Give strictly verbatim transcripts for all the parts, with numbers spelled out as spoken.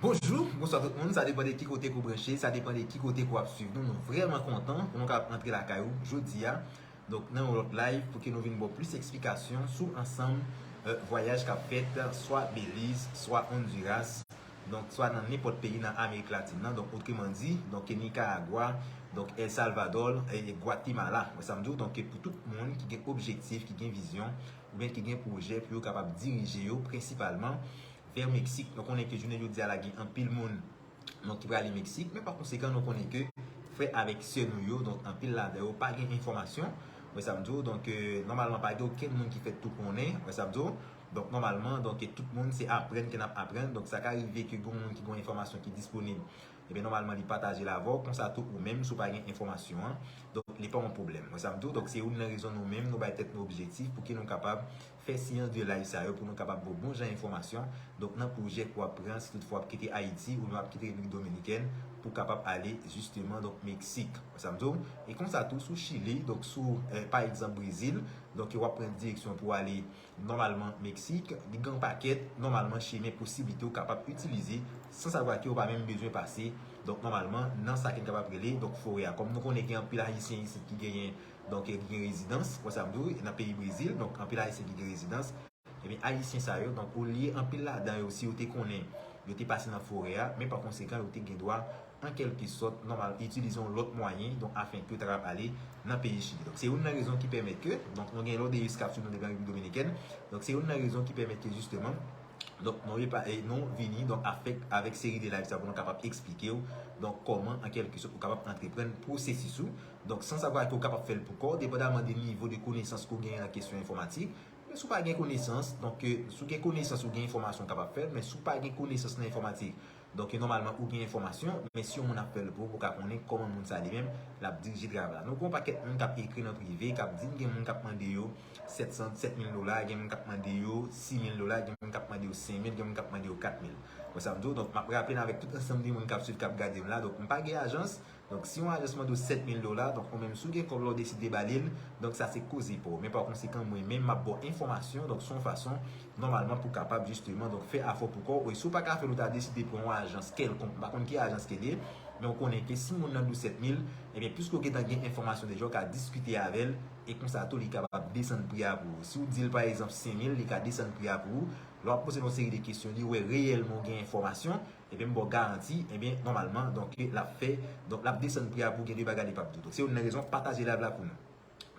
Bonjou, bonswa tout moun. Sa depann de ki kote ke w branche, sa depann de ki kote ke w ap swiv nou. Nou vrèman kontan pou nou kapab antre lakay ou jodi a. Donk, nan yon lòt live, pou ke nou vin ba w plis eksplikasyon sou ansanm, euh, vwayaj k ap fèt, swa Beliz, swa Honduras, donk, swa nan nenpòt peyi nan Amerik Latin nan. Donk, otreman di, donk, Nikaragwa, donk, El Salvador, e Gwatemala. Wè sa m di w? Donk, pou tout moun ki gen objektif, ki gen vizyon, oubyen ki gen pwojè pou yo kapab dirije yo prensipalman vè Meksik. Nou konnen ke jounen jodi a la gen anpil moun, donk, ki prale Meksik, men pa konsekan, nou konnen ke frè avèk sè nou yo, donk, anpil ladan yo pa gen enfòmasyon. Wè sa m di w? Donk, euh, nòmalman, pa gen okenn moun ki fèt tou konnen. Wè sa m di w? Donk, nòmalman, donk, tout moun se aprann ke n ap aprann. Donk, sa ka rive ke gen moun ki gen enfòmasyon ki disponib, ebyen, nòmalman, li pataje l avè w. Konsa tou, ou menm, si w pa gen enfòmasyon an, donk, li pa yon pwoblèm. Wè sa m di w? Donk, se youn nan rezon nou menm, nou bay tèt nou objektif pou ke nou kapab fè seyans de live sa yo, pou nou kapab ba w bon jan enfòmasyon. Donk, nan pwojè ke w ap pran, si toutfwa w ap kite Ayiti oubyen w ap kite Repiblik Dominikèn pou w kapab ale, jisteman, donk, Meksik. Wè sa m di w? E konsa tou, sou Chili, donk, sou, eh, pa egzanp, Brezil, donk, w ap pran direksyon pou w ale nòmalman Meksik, li gen yon pakèt, nòmalman, chemen posiblite w kapab itilize, san savwa ke w pa menm bezwen pase, donk, nòmalman, nan sa ke n kapab rele, donk, forè a. Kòm nou konnen gen anpil Ayisyen isit ki genyen, donk, ki gen rezidans, wè sa m di w, nan peyi Brezil, donk, anpil Ayisyen ki gen rezidans, ebyen, Ayisyen sa yo, donk, olye anpil ladan yo, si yo te konnen, yo te pase nan forè a, men pa konsekan, yo te gen dwa an kèlkesòt, nòmal, itilize yon lòt mwayen, donk, afenke yo ta kapab ale nan peyi Chili. Donk, se youn nan rezon ki pèmèt ke, donk, nou gen Lodeus k ap swiv nou depi an Repiblik Dominikèn. Donk, se youn nan rezon ki pèmèt ke, jisteman, donk, nou repa-, e nou vini, donk, avèk, avèk seri de live sa pou nou kapab eksplike w, donk, kòman, an kèlkesòt, ou kapab antreprann pwosesis ou. Donk, san savwa ke w kapab fè l pou kò w, depandaman de nivo de konesans ke w genyen nan kesyon enfòmatik, men si w pa gen konesans, donk, euh, si w gen konesans, ou gen enfòmasyon w kapab fè l, men si w pa gen konesans nan enfòmatik, donk, nòmalman, ou gen enfòmasyon, men si yon moun ap fè l pou ou, pou w ka konnen kòman moun sa li menm, l ap dirije travay la. Nou gen yon pakèt moun k ap ekri nan prive, k ap di n gen moun k ap mande yo sèt san, sèt mil dola, gen moun k ap mande yo sis mil dola, gen moun k ap mande yo senk mil, gen moun k ap mande yo kat mil. Wè sa m di w? Donk, m ap raple n avèk tout ansanm de moun k ap swiv, k ap gade m la. Donk, m pa gen ajans, Donk, si yon ajans mande w sèt mil dola, donk, ou menm, si w gen kòb la, w deside ba li l, donk, sa se koze pa w. Men pa konsekan, mwen menm, m ap ba w enfòmasyon, donk, se yon fason, nòmalman, pou w kapab, jisteman, donk, fè afè w pou kò w. E si w pa ka fè l, ou ta deside pran yon ajans kèlkonk, m pa konn ki ajans ke l ye, men w konnen ke si moun nan di w sèt mil, ebyen, piske w gentan gen enfòmasyon deja, w ka diskite avè l, e konsa tou, li kapab desann pri a pou ou. Si w di l, pa egzanp, senk mil, li ka desann pri a pou ou. Lè w ap poze l yon seri de kesyon, li wè reyèlman w gen enfòmasyon, ebyen, m ba w garanti, ebyen, nòmalman, donk, l ap fè, donk, l ap desann pri a pou w. Gen de bagay li p ap di w. Donk, se youn nan rezon, pataje live la pou nou.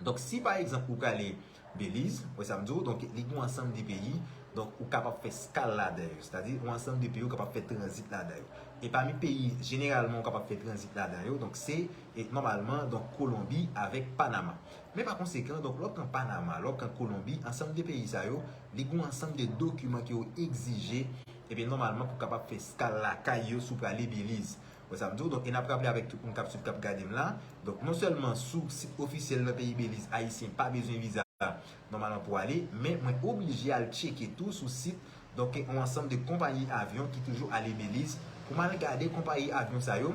Donk, si, pa egzanp, ou prale Beliz, wè sa m di w, donk, li gen yon ansanm de peyi, donk, ou kapab fè eskal ladan yo. Sètadi, yon ansanm de peyi, ou kapab fè tranzit ladan yo. E pami peyi, jeneralman, ou kapab fè tranzit ladan yo, donk, se, e, nòmalman, donk, Kolonbi avèk Panama. Men pa konsekan, donk, lè w pran Panama, lè w pran Kolonbi, ansanm de peyi sa yo, li gen yon ansanm de dokiman ke yo egzije, ebyen, nòmalman, pou kapab fè eskal lakay yo si w prale Beliz. Wè sa m di w? Donk, e n ap raple avèk tout moun k ap swiv, k ap gade m la. Donk, non sèlman sou sit ofisyèl nan peyi Beliz, Ayisyen pa bezwen viza, nòmalman, pou ale, men mwen oblije al tcheke tou sou sit, donk, yon ansanm de konpayi avyon ki toujou ale Beliz, pou m al gade konpayi avyon sa yo,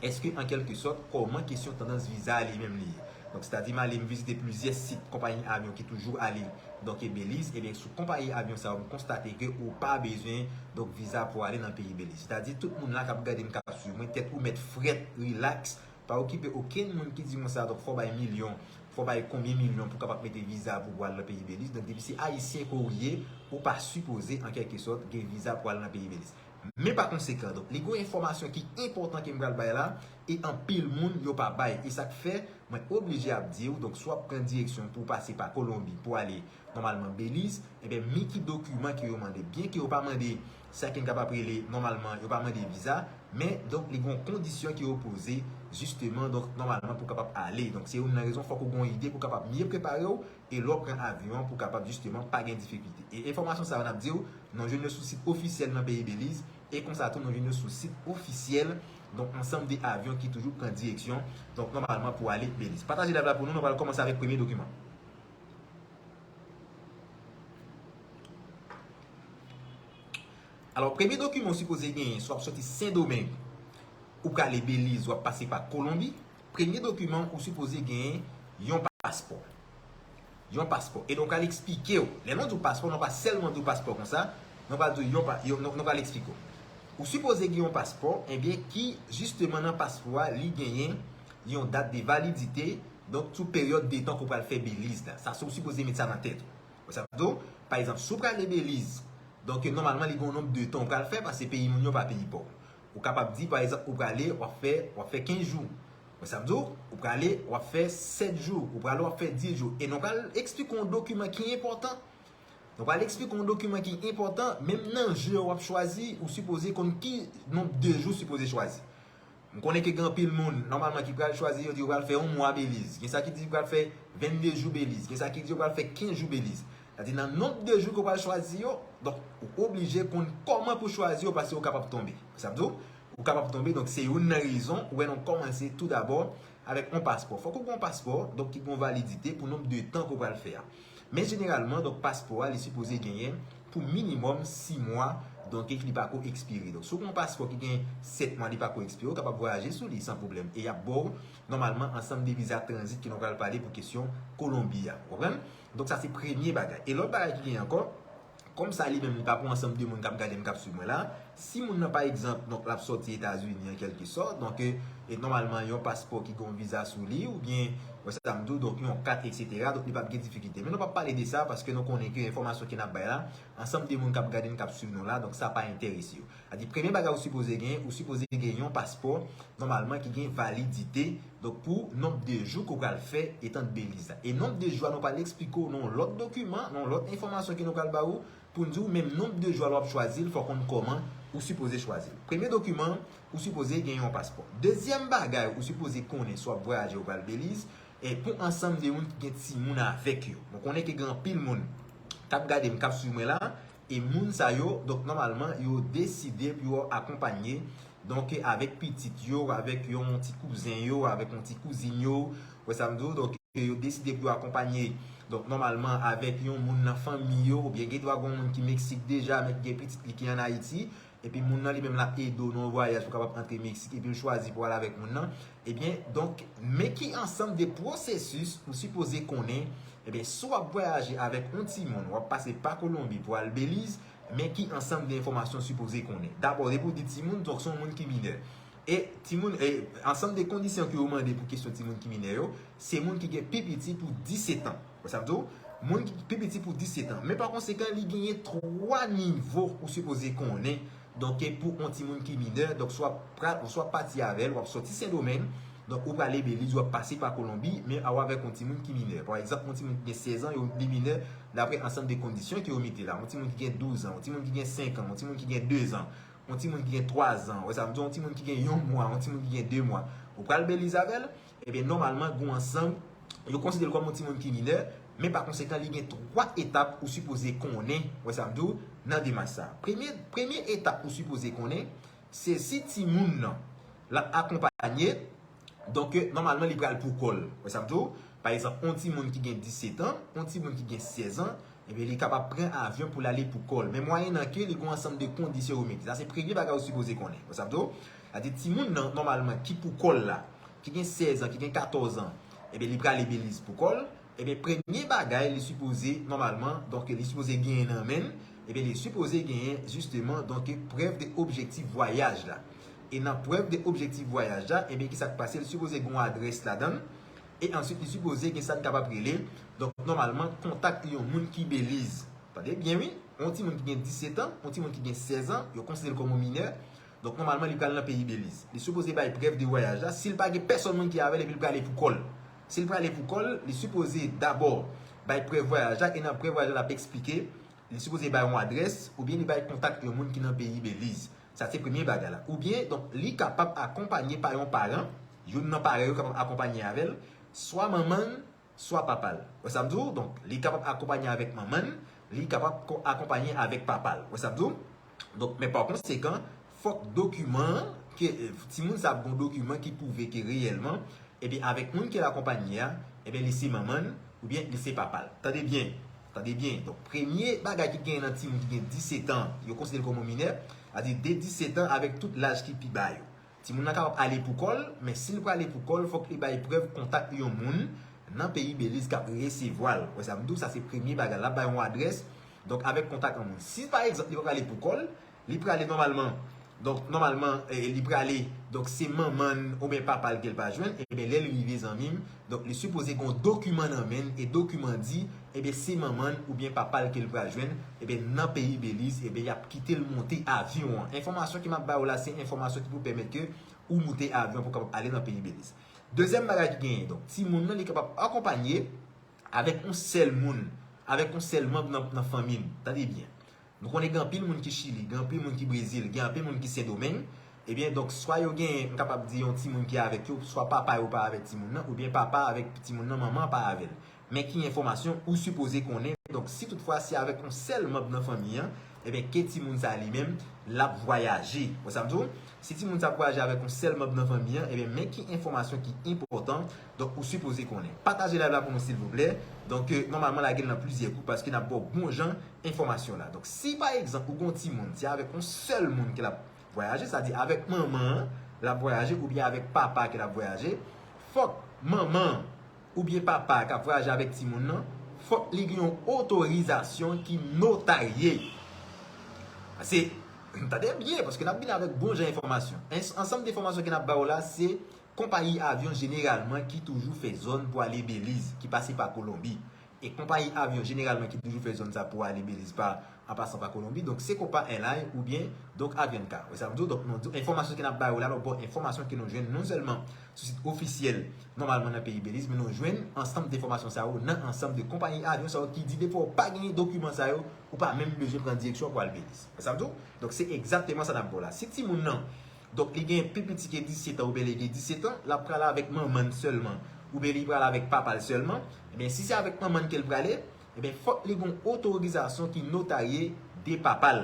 èske, an kèlkesòt, kòman kesyon tandans viza a li menm li ye. Donk, sètadi, m ale, m vizite plizyè sit konpayi avyon ki toujou ale, donk, e Beliz, ebyen, sou konpayi avyon sa yo, m konstate ke ou pa bezwen, donk, viza pou ale nan peyi Beliz. Sètadi, tout moun la k ap gade m, k ap swiv mwen, tèt ou mèt frèt, rilaks, pa okipe okenn moun ki di konsa, donk, fò w bay milyon, fò w bay konbyen milyon pou w kapab mete viza pou w al nan peyi Beliz. Donk, depi se Ayisyen ke w ye, ou pa sipoze, an kèlkesòt, gen viza pou al nan peyi Beliz. Men pa konsekan, donk, li gen yon enfòmasyon ki enpòtan ke m pral bay la, e anpil moun yo pa bay. E sa k fè, mwen oblije ap di w, donk, si w ap pran direksyon pou w pase pa Kolonbi, pou ale, nòmalman, Beliz, ebyen, men ki dokiman ke yo mande. Byen ke yo pa mande sa ke n kapab rele, nòmalman, yo pa mande viza, men, donk, li gen yon kondisyon ke yo poze, jisteman, donk, nòmalman, pou w kapab ale. Donk, se youn nan rezon, fòk ou gen yon ide pou w kapab mye prepare w, e lè w pran avyon an pou w kapab, jisteman, pa gen difikilte. E enfòmasyon sa yo n ap di w, nou jwenn yo sou sit ofisyèl nan peyi Beliz, e konsa tou, nou jwenn yo sou sit ofisyèl, donk, ansanm de avyon ki toujou pran direksyon, donk, nòmalman, pou ale Beliz. Pataje live la pou nou, nou pral kòmanse avèk premye dokiman. Alò, premye dokiman ou sipoze genyen, si w ap soti Sendomeng, ou prale Beliz, w ap pase pa Kolonbi, premye dokiman ou sipoze genyen yon paspò. Yon paspò. E nou pral eksplike w. Lè nou di w paspò, nou pa sèlman di w paspò konsa, nou pral di w yon pa-, yon, nou, nou pral eksplike w. Ou sipoze gen yon paspò, ebyen, ki, jisteman, nan paspò a, li genyen yon dat de validite, donk, sou peryòd de tan ke w pral fè Belize la. Sa, se ou sipoze met sa nan tèt ou. Wè sa m di w? Pa egzanp, si w prale Belize, donk, nòmalman, li gen yon nonb de tan w pral fè, paske peyi moun yo pa peyi pa w. Ou kapab di, pa egzanp, ou prale, w ap fè, w ap fè kenz jou. Wè sa m di w? Ou prale, w ap fè sèt jou. Ou prale, w ap fè dis jou. E nou pral eksplike yon dokiman ki enpòtan. Nou pral eksplike yon dokiman ki enpòtan. Menm nan jou w ap chwazi, ou sipoze konn ki nonb de jou ou sipoze chwazi. M konnen ke gen anpil moun, nòmalman, ki pral chwazi, yo di yo pral fè yon mwa Belize. Gen sa ki di yo pral fè vennde jou Belize. Gen sa ki di yo pral fè kenz jou Belize. Sa di nan nonb de jou ke w pral chwazi yo, donk, ou oblije konn kòman pou chwazi yo, paske ou kapab tonbe. Sa vle di, ou kapab tonbe, donk, se youn nan rezon, ou wè nou kòmanse tou dabò avèk yon paspò. Fòk ou gen yon paspò, donk, ki gen yon validite pou nonb de tan ke w pral fè a. Men jeneralman, donk, paspò a, li sipoze genyen pou minimòm sis mwa, donk, e ki li pa ko ekspire. Donk, si w gen yon paspò ki gen sèt mwa, li pa ko ekspire, ou kapab vwayaje sou li san pwoblèm. E y ap ba w, nòmalman, ansanm de viza tranzit ke nou pral pale pou kesyon Kolonbi a. Ou konprann? Donk, sa se premye bagay. E lòt bagay ki genyen ankò, kòm sa li menm, li pa pou ansanm de moun k ap gade m, k ap swiv mwen la, si moun nan, pa egzanp, donk, l ap sòti Etazini an kèlkesòt, donk, e, e nòmalman, yon paspò ki gen yon viza sou li, oubyen, wè sa m di w, donk, yon kat, etsetera, donk, li p ap gen difikilte. Men nou p ap pale de sa, paske nou konnen ke enfòmasyon ke n ap bay la, ansanm de moun k ap gade n, k ap swiv nou la, donk, sa pa enterese yo. Sa di, premye bagay ou sipoze genyen, ou sipoze gen yon paspò, nòmalman, ki gen validite, donk, pou nonb de jou ke w pral fè etan Belize la. E nonb de jou a, nou pral eksplike w nan yon lòt dokiman, nan yon lòt enfòmasyon ke nou pral ba ou, pou n di w menm nonb de jou a lè w ap chwazi l, fò w konn kòman ou sipoze chwazi l. Premye dokiman, ou sipoze gen yon paspò. Dezyèm bagay ou sipoze konnen si w ap vwayaje ou pral Belize, e pou ansanm de moun ki gen timoun avèk yo. Nou konnen ke gen anpil moun k ap gade m, k ap swiv mwen la, e moun sa yo, donk, nòmalman, yo deside pou yo akonpanye, donk, avèk pitit yo, avèk yon ti kouzen yo, avèk yon ti kouzin yo, wè sa m di w, donk, yo deside pou yo akonpanye, donk, nòmalman, avèk yon moun nan fanmi yo, oubyen gen dwa gen yon moun ki Meksik deja, men ki gen pitit li ki ann Ayiti, epi moun nan li menm l ap ede w nan yon vwayaj pou w kapab antre Meksik, epi l chwazi pou al avèk moun nan, ebyen, donk, men ki ansanm de pwosesis ou sipoze konnen, ebyen, si w ap vwayaje avèk yon timoun, w ap pase pa Kolonbi pou al Belize, men ki ansanm de enfòmasyon w sipoze konnen. Dabò, depi w di timoun, donk, se yon moun ki minè. E timoun, e ansanm de kondisyon ke yo mande pou kesyon timoun ki minè yo, se moun ki gen pi piti pou disèt an. Wè sa m di w? Moun ki pi piti pou disèt an. Men pa konsekan, li genyen twa nivo ou sipoze konnen. Donk, e pou yon timoun ki minè, donk, swa pral, ou swa pati avè l, w ap sòti Sendomeng, donk, ou prale Belize, w ap pase pa Kolonbi, men a w avèk yon timoun ki minè. Pa egzanp, yon timoun ki gen sèz an, yo, li minè, daprè ansanm de kondisyon ke yo mete la. Yon timoun ki gen douz an, yon timoun ki gen senk an, yon timoun ki gen de zan, yon timoun ki gen twa zan, wè sa m di w, yon timoun ki gen yon mwa, yon timoun ki gen de mwa. Ou pral Belize avè l, ebyen, nòmalman, gen yon ansanm, yo konsidere l kòm yon timoun ki minè, men pa konsekan, li gen twa etap ou sipoze konnen, wè sa m di w, nan demach sa. Premye, premye etap ou sipoze konnen, se si timoun nan, l ap akonpanye, donk, nòmalman, li pral pou kò l. Wè sa m di w? Pa egzanp, yon timoun ki gen disèt an, yon timoun ki gen sèz an, ebyen, li kapab pran avyon pou l ale pou kò l. Men mwayennan ke li gen yon ansanm de kondisyon yo mete. Sa se premye bagay ou sipoze konnen. Wè sa m di w? Sa di timoun nan, nòmalman, ki pou kò l la, ki gen sèz an, ki gen katòz an, ebyen, li prale Belize pou kò l. Ebyen, premye bagay, li sipoze, nòmalman, donk, li sipoze genyen nan men l, ebyen, li sipoze genyen, jisteman, donk, prèv de objektif vwayaj la. E nan prèv de objektif vwayaj la, ebyen, ki sa k pase? Li sipoze gen yon adrès ladan l. E answit, li sipoze gen sa n kapab rele, donk, nòmalman, kontak yon moun ki Belize. Tande byen, wi. Yon timoun ki gen disèt an, yon timoun ki gen sèz an, yo konsidere l kòm yon minè. Donk, nòmalman, li pral nan peyi Belize. Li sipoze bay prèv de vwayaj la. Si l pa gen pèsòn moun ki avè l, epi l prale pou kò l. Si l prale pou kò l, li sipoze dabò bay prèv vwayaj la. E nan prèv vwayaj la, l ap eksplike. Li sipoze bay yon adrès, oubyen li bay kontak yon moun ki nan peyi Belize. Sa se premye bagay la. Oubyen, donk, li kapab akonpanye pa yon paran. Youn nan paran yo kapab akonpanye avè l. Swa manman l, swa papa l. Wè sa m di w? Donk, li kapab akonpanye avèk manman l, li kapab ko-, akonpanye avèk papa l. Wè sa m di w? Donk, men pa konsekan, fòk dokiman an, ke, eh, timoun sa ap gen yon dokiman ki pwouve ke reyèlman, ebyen, avèk moun ke l akonpanye a, ebyen, li se manman l, oubyen li se papa l. Tande byen, tande byen. Donk, premye bagay ki genyen nan timoun ki gen disèt an, yo konsidere l kòm yon minè, sa di de disèt an avèk tout laj ki pi ba yo. Timoun nan kapab ale pou kò l, men si l prale pou kò l, fòk li bay prèv kontak yon moun nan peyi Belize k ap resevwa l. Wè sa m di w, sa se premye bagay. L ap bay yon adrès, donk avèk kontak yon moun. Si, pa egzanp, li pa prale pou kò l, li prale nòmalman, Donk, nòmalman, eh, li prale, donk, se manman l oubyen papa l ke l pa jwenn, ebyen, lè l rive, zanmi m, donk, li sipoze gen yon dokiman nan men l, e dokiman di, ebyen, se manman l oubyen papa l ke l pral jwenn, ebyen, nan peyi Beliz, ebyen, y ap kite l monte avyon an. Enfòmasyon ke m ap ba w la, se enfòmasyon ki pou pèmèt ke ou moute avyon pou kapab ale nan peyi Beliz. Dezyèm bagay ki genyen, donk, timoun nan, li kapab akonpanye avèk yon sèl moun, avèk yon sèl manm nan, nan fanmi l. Tande byen. Nou konnen gen anpil moun ki Chili, gen anpil moun ki Brezil, gen anpil moun ki Sendomeng. Ebyen, donk, swa yo gen, m kapab di, yon timoun ki avèk yo, swa papa yo pa avèk timoun nan, oubyen papa avèk timoun nan, manman pa avè l. Men ki enfòmasyon ou sipoze konnen. Donk, si toutfwa se avèk yon sèl manm nan fanmi an, ebyen, ke timoun sa li menm, l ap vwayaje. Wè sa m di w? Si timoun sa ap vwayaje avèk yon sèl manm nan fanmi an, ebyen, men ki enfòmasyon ki enpòtan, donk, ou sipoze konnen. Pataje live la pou nou, silvouplè. Donk, eh, nòmalman, lage l nan plizyè gwoup paske n ap ba w bon jan enfòmasyon la. Donk, si, pa egzanp, ou gen yon timoun, se avèk yon sèl moun ke l ap vwayaje, sa di avèk manman an, l ap vwayaje, oubyen avèk papa ke l ap vwayaje, fòk manman an oubyen papa k ap vwayaje avèk timoun nan, fòk li gen yon otorizasyon ki notarye. Se, tande byen, paske n ap vin avèk bon jan enfòmasyon. Ens-, ansanm de enfòmasyon ke n ap ba w la, se konpayi avyon jeneralman ki toujou fè zòn pou ale Beliz, ki pase pa Kolonbi. E konpayi avyon jeneralman ki toujou fè zòn sa pou ale Beliz pa, an pasan pa Kolonbi. Donk, se Copa Airlines oubyen, donk, Avianca. Wè sa m di w? Donk, nou di, enfòmasyon ke n ap ba yo la, nou ba w enfòmasyon ke nou jwenn non sèlman sou sit ofisyèl, nòmalman nan peyi Beliz, men nou jwenn ansanm de enfòmasyon sa yo nan ansanm de konpayi avyon sa yo ki di depi w pa genyen dokiman sa yo, ou pa menm bezwen pran direksyon pou al Beliz. Wè sa m di w? Donk, se egzakteman sa n ap ba w la. Si timoun nan, donk, li gen pi piti ke disèt an oubyen li gen disèt an, l ap prale avèk manman l sèlman, oubyen li prale avèk papa l sèlman, ebyen, si se avèk manman l ke l prale, ebyen, fòk li gen yon otorizasyon ki notarye de papa l,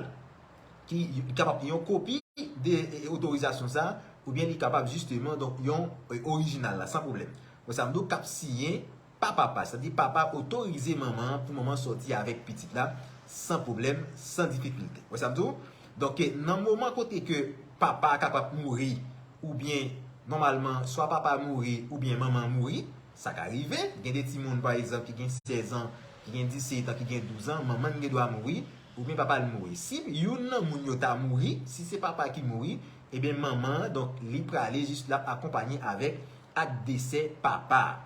ki li kapab yon kopi de, e, otorizasyon sa, oubyen li kapab jisteman, donk, yon, e, orijinal la, san pwoblèm. Wè sa m di w, k ap siyen pa papa, sètadi papa otorize manman an pou manman sòti avèk pitit la san pwoblèm, san difikilte. Wè sa m di w? Donk, e, nan moman kote ke papa a kapab mouri, oubyen, nòmalman, swa papa mouri, oubyen manman mouri, sa ka rive. Gen de timoun, pa egzanp, ki gen sèz an, ki gen disèt an, ki gen douz an, manman l gen dwa mouri, oubyen papa l mouri. Si youn nan moun yo ta mouri, si se papa ki mouri, ebyen, manman an, donk, li prale jis l ap akonpanye avèk ak desè papa a.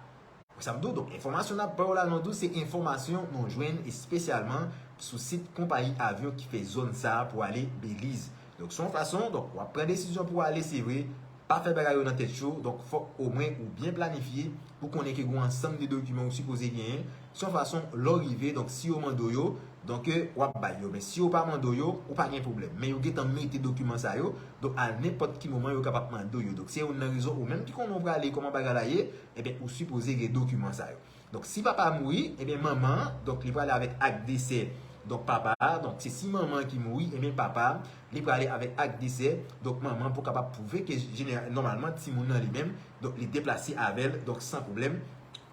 Sa m di w, donk, enfòmasyon n ap ba w la, nou di w se enfòmasyon nou jwenn espesyalman sou sit konpayi avyon ki fè zòn sa a pou ale Beliz. Donk, se yon fason, donk, w ap pran desizyon pou w ale, se vre, pa fè bagay yo nan tèt cho, donk, fòk omwen ou byen planifye, ou konnen ke gen yon ansanm de dokiman ou sipoze genyen. Se yon fason, lè w rive, donk, si yo mande w yo, donk, w ap bay yo. Men si yo pa mande w yo, ou pa gen pwoblèm. Men yo gentan mete dokiman sa yo, donk, a nenpòt ki moman, yo kapab mande w yo. Donk, se youn nan rezon ou menm ki konnen w prale, kòman bagay la ye, ebyen, ou sipoze gen dokiman sa yo. Donk, si papa a mouri, ebyen, manman an, donk, li prale avèk ak desè, donk, papa a. Donk, se si manman an ki mouri, ebyen, papa a, li prale avèk ak desè, donk, manman an pou kapab pwouve ke jenera-, nòmalman, timoun nan li menm, donk, li deplase avè l, donk, san pwoblèm,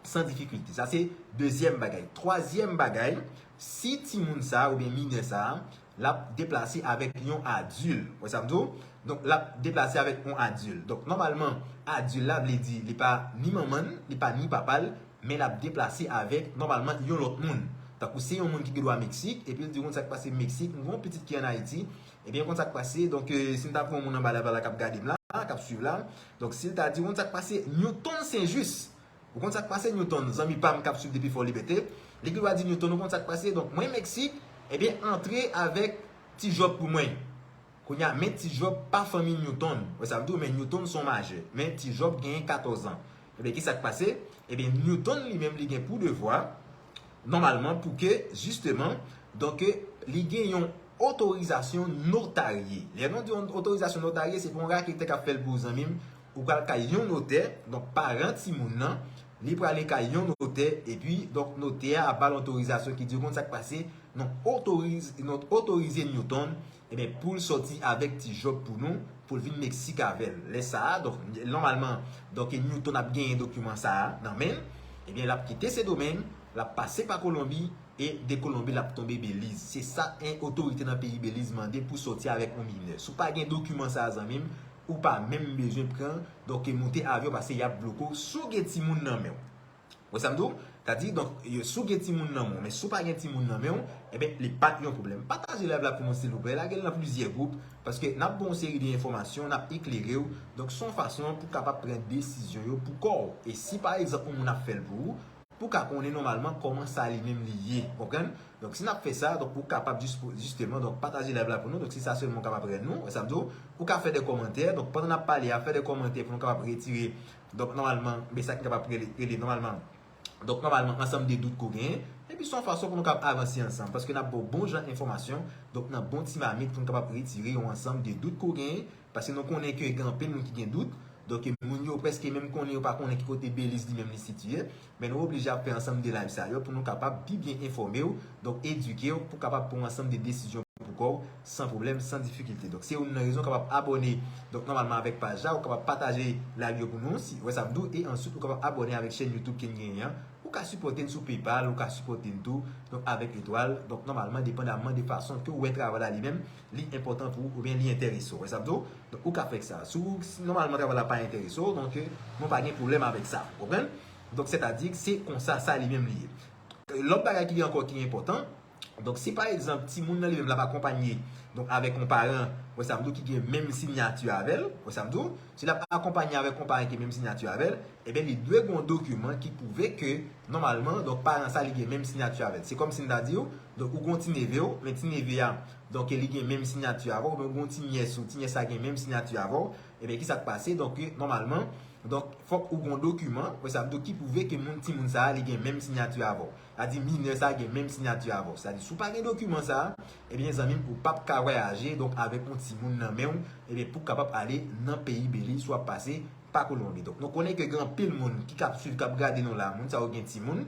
san difikilte. Sa se dezyèm bagay. Twazyèm bagay, si timoun sa a oubyen minè sa a, l ap deplase avèk yon adil. Wè sa m di w? Donk, l ap deplase avèk yon adil. Donk, nòmalman, adil la vle di li pa ni manman l, li pa ni papa l, men l ap deplase avèk, nòmalman, yon lòt moun. Tankou se yon moun ki gen dwa Meksik, epi l di, "Ou konn sa k pase Meksik, m gen yon pitit ki ann Ayiti." Ebyen, ou konn sa k pase, donk, eh, si m ta pran yon moun anba lè la k ap gade m la, k ap swiv la, donk, si l ta di, "Ou konn sa k pase Newton Saint-Just." Ou konn sa k pase Newton, zanmi pa m k ap swiv depi Fò Libète. Li gen dwa di Newton, ou konn sa k pase? Donk, mwen Meksik, ebyen, antre avèk Ti Jòb pou mwen. Kounye a, men Ti Jòb pa fanmi Newton. Wè sa m di w, men Newton se yon majè. Men Ti Jòb genyen katòz an. Ebyen, ki sa k pase? Ebyen, Newton li menm, li gen pou devwa, nòmalman, pou ke, jisteman, donk, li gen yon otorizasyon notarye. Lè nou di yon otorizasyon notarye, se pa yon raketè k ap fè l pou ou, zanmi m. Ou pral kay yon notè, donk paran timoun nan, li prale kay yon notè, epi, donk, notè a ap ba l otorizasyon ki di, ou konn sa k pase, nou otoriz-, nou otorize Newton, ebyen, pou l sòti avèk Ti Jòb pou nou, pou l vin Meksik avè l. Lè sa a, donk, nòmalman, donk, Newton ap genyen dokiman sa a nan men l, ebyen, l ap kite Sendomeng, l ap pase pa Kolonbi, e de Kolonbi l ap tonbe Beliz. Se sa en otorite nan peyi Beliz mande pou sòti avèk yon minè. Si w pa gen dokiman sa a, zanmi m, ou pa menm bezwen pran, donk, moute avyon, paske y ap bloke w. Si w gen timoun nan men w, Wè sa m di w? Sa di, donk, si w gen timoun nan men w, men si w pa gen timoun nan men w, ebyen, li pa yon pwoblèm. Pataje live la pou nou, silvouplè. Lage l nan plizyè gwoup, paske n ap ba w yon seri de enfòmasyon, n ap eklere w. Donk, se yon fason pou w kapab pran desizyon yo pou kò w. E si, pa egzanp, yon moun ap fè l pou ou, pou w ka konnen nòmalman kòman sa li menm li ye. Konprann? Donk, si n ap fè sa, donk, ou kapab jis-, jisteman, donk, pataje live la pou nou. Donk, se sa sèlman ou kapab rann nou. Wè sa m di w? Ou ka fè de kòmantè. Donk, pandan n ap pale a, fè de kòmantè pou nou kapab retire. Donk, nòmalman, men sa ki kapab rele, rele nòmalman. Donk, nòmalman, ansanm de dout ke w genyen. Epi, se yon fason pou nou kapab avanse ansanm. Paske n ap ba w bon jan enfòmasyon. Donk, nan bon ti mamit pou nou kapab retire yon ansanm de dout ke w genyen. Paske nou konnen ke gen anpil moun ki gen dout. Donk, moun yo prèske menm konnen yo pa konnen ki kote Beliz li menm li sitiye. Men nou oblije ap fè ansanm de live sa yo pou nou kapab pi byen enfòme w, donk edike w, pou kapab pran ansanm de desizyon pou kò w, san pwoblèm, san difikilte. Donk, se youn nan rezon w kapab abòne, donk, nòmalman avèk paj la, ou kapab pataje live yo pou nou, si, wè sa m di w, e answit ou kapab abòne avèk chèn YouTube ke n genyen an. Ou ka sipòte n sou PayPal, ou ka sipòte n tou, donk, avèk etwal, donk, nòmalman, depandamman de fason ke w wè travay la li menm, li enpòtan pou ou, oubyen li enterese w. Wè sa m di w? Donk, ou ka fè sa. Si w, si nòmalman travay la pa enterese w, donk, nou pa gen pwoblèm avèk sa. Ou konprann? Donk, sètadi, se konsa sa li menm li ye. Lòt bagay ki gen ankò ki enpòtan, donk, si pa egzanp, timoun nan li menm l ap akonpanye, donk, avèk yon paran, wè sa m di w, ki gen menm siyati avè l, wè sa m di w, si l ap akonpanye avèk yon paran ki gen menm siyati avè l, ebyen, li dwe gen yon dokiman ki pwouve ke, nòmalman, donk, paran sa, li gen menm siyati avè l. Se kòmsi m ta di w, donk, ou gen yon ti neve w, men ti neve a, donk, li gen menm siyati avè w, oubyen ou gen yon ti nyès ou, ti nyès la gen menm siyati avè w, ebyen, ki sa k pase? Donk, nòmalman, donk, fòk ou gen yon dokiman, wè sa m di w, ki pwouve ke moun, timoun sa a, li gen menm siyati avè w. Sa di minè sa a gen menm siyati avè w. Sa di, si w pa gen dokiman sa a, ebyen, zanmi m, ou p ap ka vwayaje, donk, avèk yon timoun nan men w, ebyen, pou w kapab ale nan peyi Beliz, si w ap pase pa Kolonbi. Donk, nou konnen ke gen anpil moun ki k ap swiv, k ap gade nou la, moun sa yo gen timoun,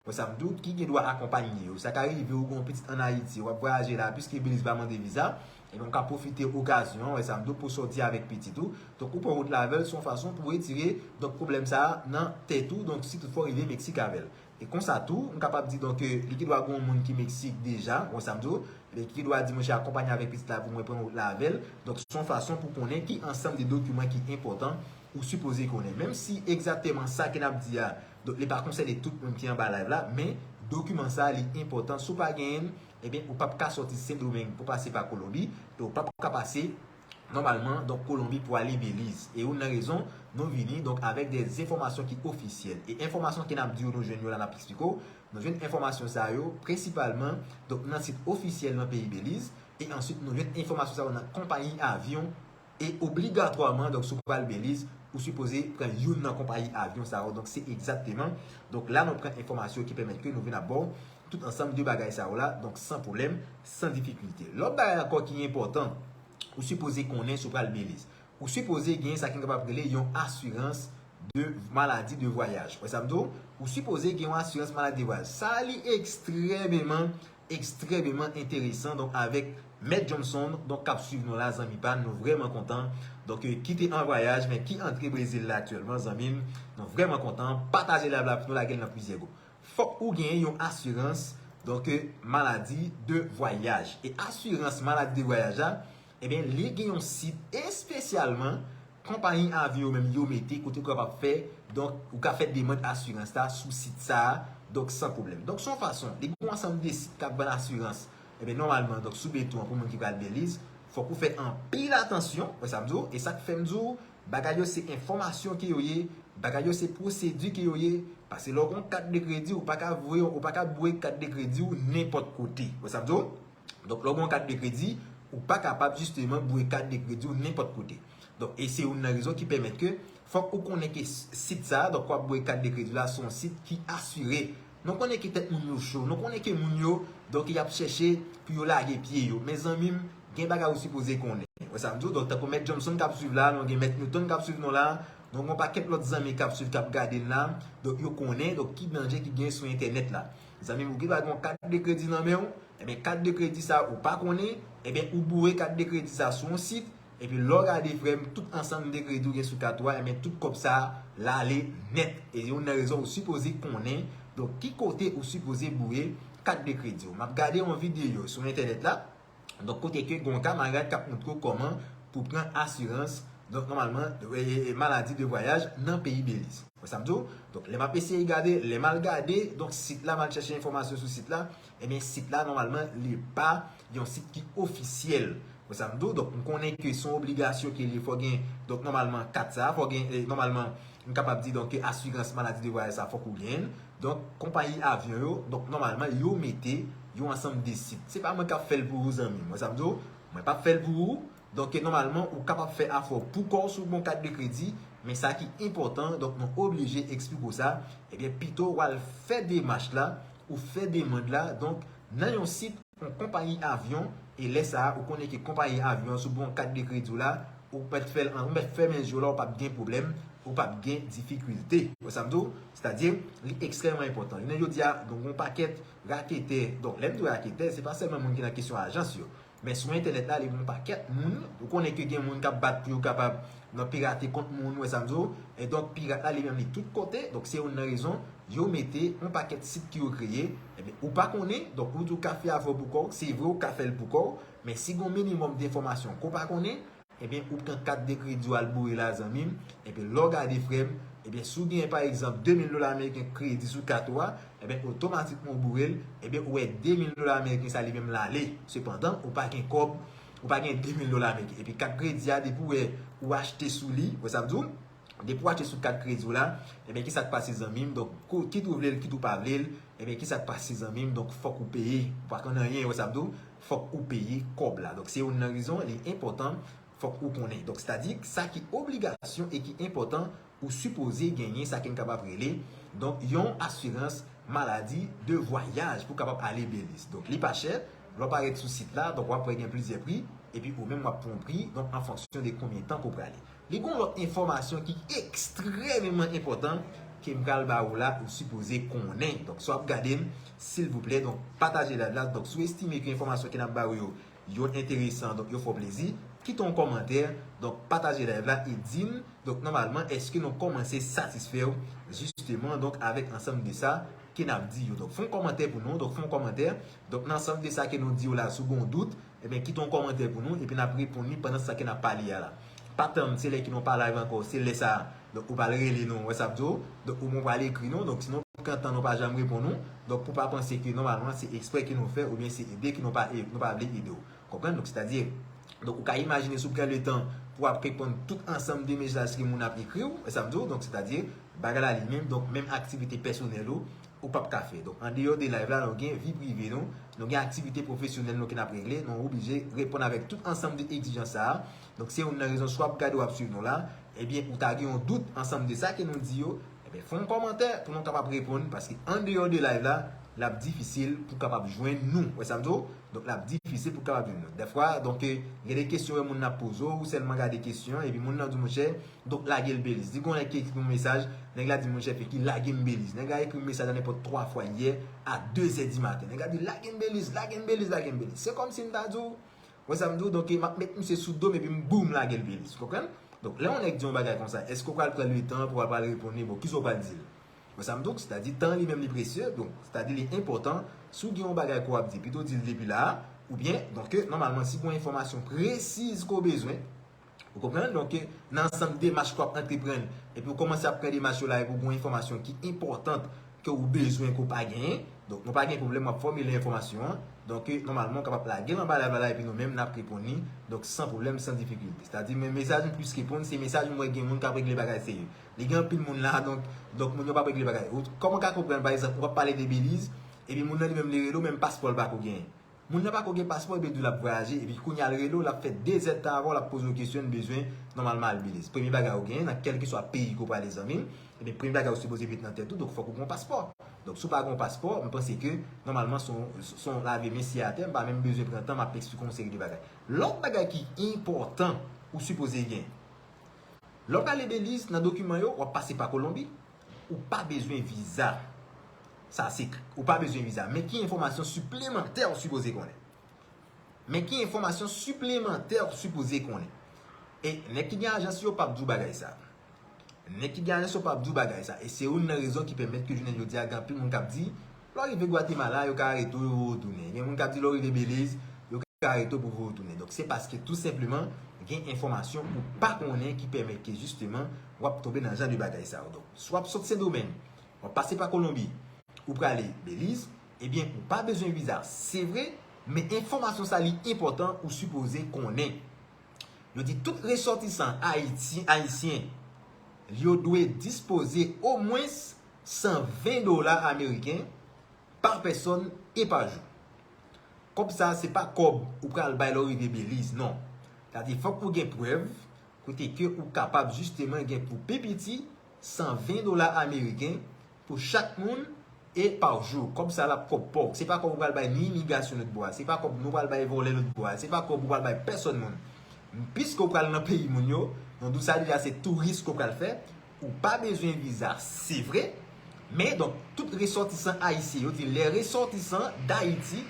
wè sa m di w, ki gen dwa akonpanye yo. Sa ka rive ou gen yon pitit ann Ayiti, w ap vwayaje la, piske Beliz pa mande viza, ebyen, ou ka pwofite okazyon an, wè sa m di w, pou sòti avèk pitit ou. Donk, ou pran wout la avè l, se yon fason pou w retire, donk, pwoblèm sa a nan tèt ou, donk, si toutfwa w rive Meksik avè l. E konsa tou, m kapab di, donk, ke li gen dwa gen yon moun ki Meksik deja, wè sa m di w, men ki gen dwa di, monchè, akonpanye avèk pitit la pou mwen pran wout la avè l. Donk, se yon fason pou konnen ki ansanm de dokiman ki enpòtan ou sipoze konnen. Menm si egzakteman sa ke n ap di a, donk, li pa konsène tout moun ki anba live la, men dokiman sa a, li enpòtan. Si w pa genyen l, ebyen, ou p ap ka sòti Sendomeng pou pase pa Kolonbi, e ou p ap ka pase, nòmalman, donk, Kolonbi pou ale Beliz. E youn nan rezon, nou vini, donk, avèk de enfòmasyon ki ofisyèl. E enfòmasyon ke n ap di w, nou jwenn yo la, n ap eksplike w. Nou jwenn enfòmasyon sa yo, prensipalman, donk, nan sit ofisyèl nan peyi Beliz. E answit, nou jwenn enfòmasyon sa yo nan konpayi avyon. E obligatwaman, donk, si w pral Beliz, ou sipoze pran youn nan konpayi avyon sa yo. Donk, se egzakteman, donk, la nou pran enfòmasyon ki pèmèt ke nou vin ap ba w tout ansanm de bagay sa yo la, donk, san pwoblèm, san difikilte. Lòt bagay ankò ki enpòtan, ou sipoze konnen si w pral Beliz. Ou sipoze gen sa ki n kapab rele yon asirans de maladi de vwayaj. Wè sa m di w? Ou sipoze gen yon asirans maladi de vwayaj. Sa li ekstrèmeman, ekstrèmeman enteresan. Donk, avèk Mèt Johnson, donk, k ap swiv nou la, zanmi pa n, nou vrèman kontan. Donk, eh, ki te an vwayaj, men ki antre Brezil la aktyèlman, zanmi m. Nou vrèman kontan. Pataje live la pou nou, lage l nan plizyè gwoup. Fòk ou genyen yon asirans, donk, eh, maladi de vwayaj. E asirans maladi de vwayaj la, ebyen, li gen yon sit espesyalman konpayi avyon yo menm yo mete kote ou kapab fè, donk, ou ka fè demann asirans la sou sit sa a, donk, san pwoblèm. Donk, se yon fason, li gen yon ansanm de sit k ap vann asirans. Ebyen, nòmalman, donk, sou beton an, pou moun ki pral Beliz, fòk ou fè anpil atansyon, wè sa m di w, e sa k fè m di w, bagay yo se enfòmasyon ke yo ye, bagay yo se pwosedi ke yo ye, paske lè w gen yon kat de kredi, ou pa ka voye, ou pa ka boure kat de kredi w nenpòt kote, wè sa m di w. Donk, lè w gen yon kat de kredi, ou pa kapab jisteman boure kat de kredi w nenpòt kote. Donk, e se youn nan rezon ki pèmèt ke fòk ou konnen ke s-, sit sa a, donk, w ap boure kat de kredi w la, se yon sit ki asire. Nou konnen ke tèt moun yo cho, nou konnen ke moun yo, donk, y ap chèche pou yo lage pye yo. Men zanmi m, gen bagay ou sipoze konnen. Wè sa m di w, donk, tankou Mèt Johnson k ap swiv la, nou gen Mèt Newton k ap swiv nou la, donk, yon pakèt lòt zanmi k ap swiv, k ap gade n la, donk, yo konnen, donk, ki danje ki gen sou entènèt la. Zanmi m, ou gen dwa gen yon kat de kredi nan men w, ebyen, kat de kredi sa ou pa konnen, ebyen, ou boure kat de kredi sa sou yon sit, epi lè w gade, frè m, tout ansanm de kredi w gen sou kat ou a, ebyen, tout kòb sa l ale nèt. E youn nan rezon ou sipoze konnen, donk, ki kote ou sipoze boure kat de kredi w. M ap gade yon videyo sou entènèt la, donk, kote ke gen yon kamarad k ap montre w kòman pou pran asirans, donk, nòmalman, e, e, e, maladi de vwayaj nan peyi Beliz. Wè sa m di w? Donk, lè m ap eseye gade, lè m al gade, donk, sit la, m al chèche enfòmasyon sou sit la, ebyen, sit la, nòmalman, li pa yon sit ki ofisyèl. Wè sa m di w? Donk, m konnen ke se yon obligasyon ke li fò gen, donk, nòmalman, kat sa, fò gen, eh, nòmalman, m kapab di, donk, ke asirans maladi de vwayaj sa, fòk ou gen l. Donk, konpayi avyon yo, donk, nòmalman, yo mete yon ansanm de sit. Se pa mwen k ap fè l pou ou, zanmi m. Wè sa m di w? Mwen p ap fè l pou ou. Donk, nòmalman, ou kapab fè afè w pou kò w sou bon kat de kredi, men sa ki enpòtan, donk, nou oblije eksplike w sa, ebyen, pito w al fè demach la, ou fè demann la, donk, nan yon sit, yon konpayi avyon, e lè sa a, ou konnen ke konpayi avyon an sou bon kat de kredi w la, ou mèt fè l an, ou mèt fèmen je w la, ou p ap gen pwoblèm, ou p ap gen difikilte. Wè sa m di w? Sètadi, li ekstrèmman enpòtan. Jounen jodi a, donk, yon pakèt raketè, donk, lè m di raketè, se pa sèlman moun ki nan kesyon ajans yo. Men sou entènèt la, li gen yon pakèt moun, ou konnen ke gen moun k ap bat pou yo kapab nan pirate kont moun, wè sa m di w? E donk, pirat la, li menm, li tout kote. Donk, se youn nan rezon, yo mete yon pakèt sit ke yo kreye. Ebyen, ou pa konnen, donk, ou di w ka fè afè w pou kò w, se vre, ou ka fè l pou kò w, men si gen yon minimòm de enfòmasyon ke w pa konnen, ebyen, ou pran kat de kredi w al boure la, zanmi m. Ebyen, lè w gade, frè m, ebyen, si w gen, pa egzanp, de mil dola ameriken kredi sou kat ou a, ebyen, otomatikman ou boure l, ebyen, ou wè de mil dola ameriken sa li menm l ale. Sepandan, ou pa gen kòb, ou pa gen de mil dola ameriken. Epi kat kredi a, depi w wè ou achte sou li, wè sa m di w? Depi w achte sou kat kredi w la, ebyen, kisa k pase, zanmi m? Donk, kou-, kit ou vle l, kit ou pa vle l, ebyen, kisa k pase, zanmi m? Donk, fòk ou peye. Ou pa konn anyen, wè sa m di w? Fòk ou peye kòb la. Donk, se youn nan rezon, li enpòtan, fòk ou konnen. Donk, sètadi, sa ki obligasyon e ki enpòtan, ou sipoze genyen sa ke n kapab rele, donk, yon asirans maladi de vwayaj pou kapab ale Beliz. Donk, li pa chè, lè w parèt sou sit la, donk, w ap wè gen plizyè pri, epi ou menm w ap pran yon pri, donk, an fonksyon de konbyen tan ke w prale. Li gen yon lòt enfòmasyon ki ekstrèmeman enpòtan ke m pral ba ou la, ou sipoze konnen. Donk, si w ap gade m, silvouplè, donk, pataje live la. Donk, si w estime ke enfòmasyon ke n ap ba ou yo, yo enteresan, donk, yo fè w plezi, kite yon kòmantè, donk, pataje live la e di m, donk, nòmalman, èske nou kòmanse satisfè w, jisteman, donk, avèk ansanm de sa ke n ap di yo. Donk, fè yon kòmantè pou nou, donk, fè yon kòmantè, donk, nan ansanm de sa ke nou di yo la, si w gen yon dout, ebyen, kite yon kòmantè pou nou, epi n ap reponn li pandan sa ke n ap pale a la. Pa tann, se lè ke nou pa live ankò, se lè sa a. Donk, ou pral rele nou, wè sa m di w. Donk, ou mwen pral ekri nou. Donk, si nou pran tan, nou pa janm reponn nou. Donk, pou pa panse ke nòmalman, se ekspre ke nou fè, oubyen se ede ke nou pa, nou pa vle ede w. Konprann? Donk, sètadi, donk, ou ka imajine si w pran letan pou w ap reponn tout ansanm de mesaj ke moun ap ekri w, wè sa m di w. Donk, sètadi, bagay la li menm, donk, menm aktivite pèsonèl ou, ou p ap ka fè. Donk, andeyò de live la, nou gen vi prive nou, nou gen aktivite pwofesyonèl nou ke n ap regle, nou oblije reponn avèk tout ansanm de egzijans sa a. Donk, se youn nan rezon, si w ap gade, w ap swiv nou la, ebyen, ou ta gen yon dout ansanm de sa ke nou di yo, ebyen, fè yon kòmantè pou nou kapab reponn, paske andeyò de live la, l ap difisil pou kapab jwenn nou. Wè sa m di w? Donk, l ap difisil pou kapab jwenn nou. Dèfwa, donk, gen de kesyon wè moun nan ap poze w, ou sèlman gade kesyon an, epi moun nan di w, monchè, donk, lage l Beliz. Di gon nèg ki ekri yon mesaj, nèg la di, monchè, Feki, lage m Beliz. Nèg la ekri yon mesaj la nenpòt twa fwa yè a de zè di maten. Nèg la di, lage m Beliz, lage m Beliz, lage m Beliz. Se kòmsi m ta di w, wè sa m di w, donk, m ap met misye sou do m epi m boum, lage l Beliz. Konprann? Donk, lè yon nèg di yon bagay konsa, èske w pral pran letan pou w al pral reponn li, bon, kisa w pral di l? Wè sa m di w, sètadi, tan li menm li presye, donk, sètadi, li enpòtan, si w gen yon bagay ke w ap di, pito di l depi la a, oubyen, donk, nòmalman, si gen yon enfòmasyon presiz ke w bezwen, ou konprann? Donk, nan ansanm demach ke w ap antreprann, epi w kòmanse ap pran demach yo la, epi w gen yon enfòmasyon ki enpòtan ke w bezwen, ke w pa genyen, donk, nou pa gen pwoblèm, w ap fòmile enfòmasyon an. Donk, nòmalman, w kapab lage l anba live la, epi nou menm, n ap reponn li, donk, san pwoblèm, san difikilte. Sètadi, men mesaj m plis reponn, se mesaj m wè gen moun k ap regle bagay serye. Li gen anpil moun la, donk, donk, moun yo p ap regle bagay. Ou, kòman w ka konprann, pa egzanp, w ap pale de Beliz, epi moun nan li menm li rele w, menm paspò l pako genyen. Moun nan pako gen paspò, epi l di w l ap vwayaje, epi kounye a l rele w, l ap fè de zèd tan avè w, l ap poze w kesyon, l bezwen nòmalman al Beliz. Premye bagay ou genyen, nan kèlkeswa peyi ke w prale, zanmi m, ebyen, premye bagay ou sipoze met nan tèt ou, donk, fòk ou gen yon paspò. Donk, si w pa gen yon paspò, m panse ke, nòmalman, se yon, se yon lave men sye atè, m pa menm bezwen pran tan, m ap eksplike w yon seri de bagay. Lòt bagay ki enpòtan, ou sipoze gen. Lè w prale Beliz, nan dokiman yo, w ap pase pa Kolonbi, ou pa bezwen viza. Sa se, ou pa bezwen viza. Men ki enfòmasyon siplemantè ou sipoze konnen? Men ki enfòmasyon siplemantè ou sipoze konnen? E nèg ki gen ajans yo p ap di w bagay sa. Nèg ki gen ajans yo p ap di w bagay sa. E se youn nan rezon ki pèmèt ke jounen jodi a, gen anpil moun k ap di, lè w rive Gwatemala, yo ka arete w, yo retounen. Gen moun k ap di, lè w rive Beliz, yo ka ka rete w pou voye w tounen. Donk, se paske tou senpleman, gen enfòmasyon ou pa konnen ki pèmèt ke jisteman w ap tonbe nan jan de bagay sa yo. Donk, si w ap sot Sendomeng, w ap pase pa Kolonbi, ou prale Beliz, ebyen, ou pa bezwen viza. Se vre, men enfòmasyon sa li enpòtan, ou sipoze konnen. Yo di tout resòtisan ayiti, ayisyen, yo dwe dispoze omwens san ven dola ameriken pa pèsòn e pa jou. Kòb sa, se pa kòb ou pral bay lè w rive Beliz, non. Sa di, fòk ou gen prèv kote ke ou kapab jisteman gen pou pi piti san ven dola ameriken pou chak moun e pa jou. Kòb sa l ap kòb pa w. Se pa kòb ou pral bay ni imigrasyon lòt bò a. Se pa kòb nou pral bay vòlè lòt bò a. Se pa kòb ou pral bay pèsòn moun. Piske ou pral nan peyi moun yo, nou di w sa deja, se touris ke w pral fè, ou pa bezwen viza, se vre. Men, donk, tout resòtisan ayisyen, yo di, les ressortissants d'Haïti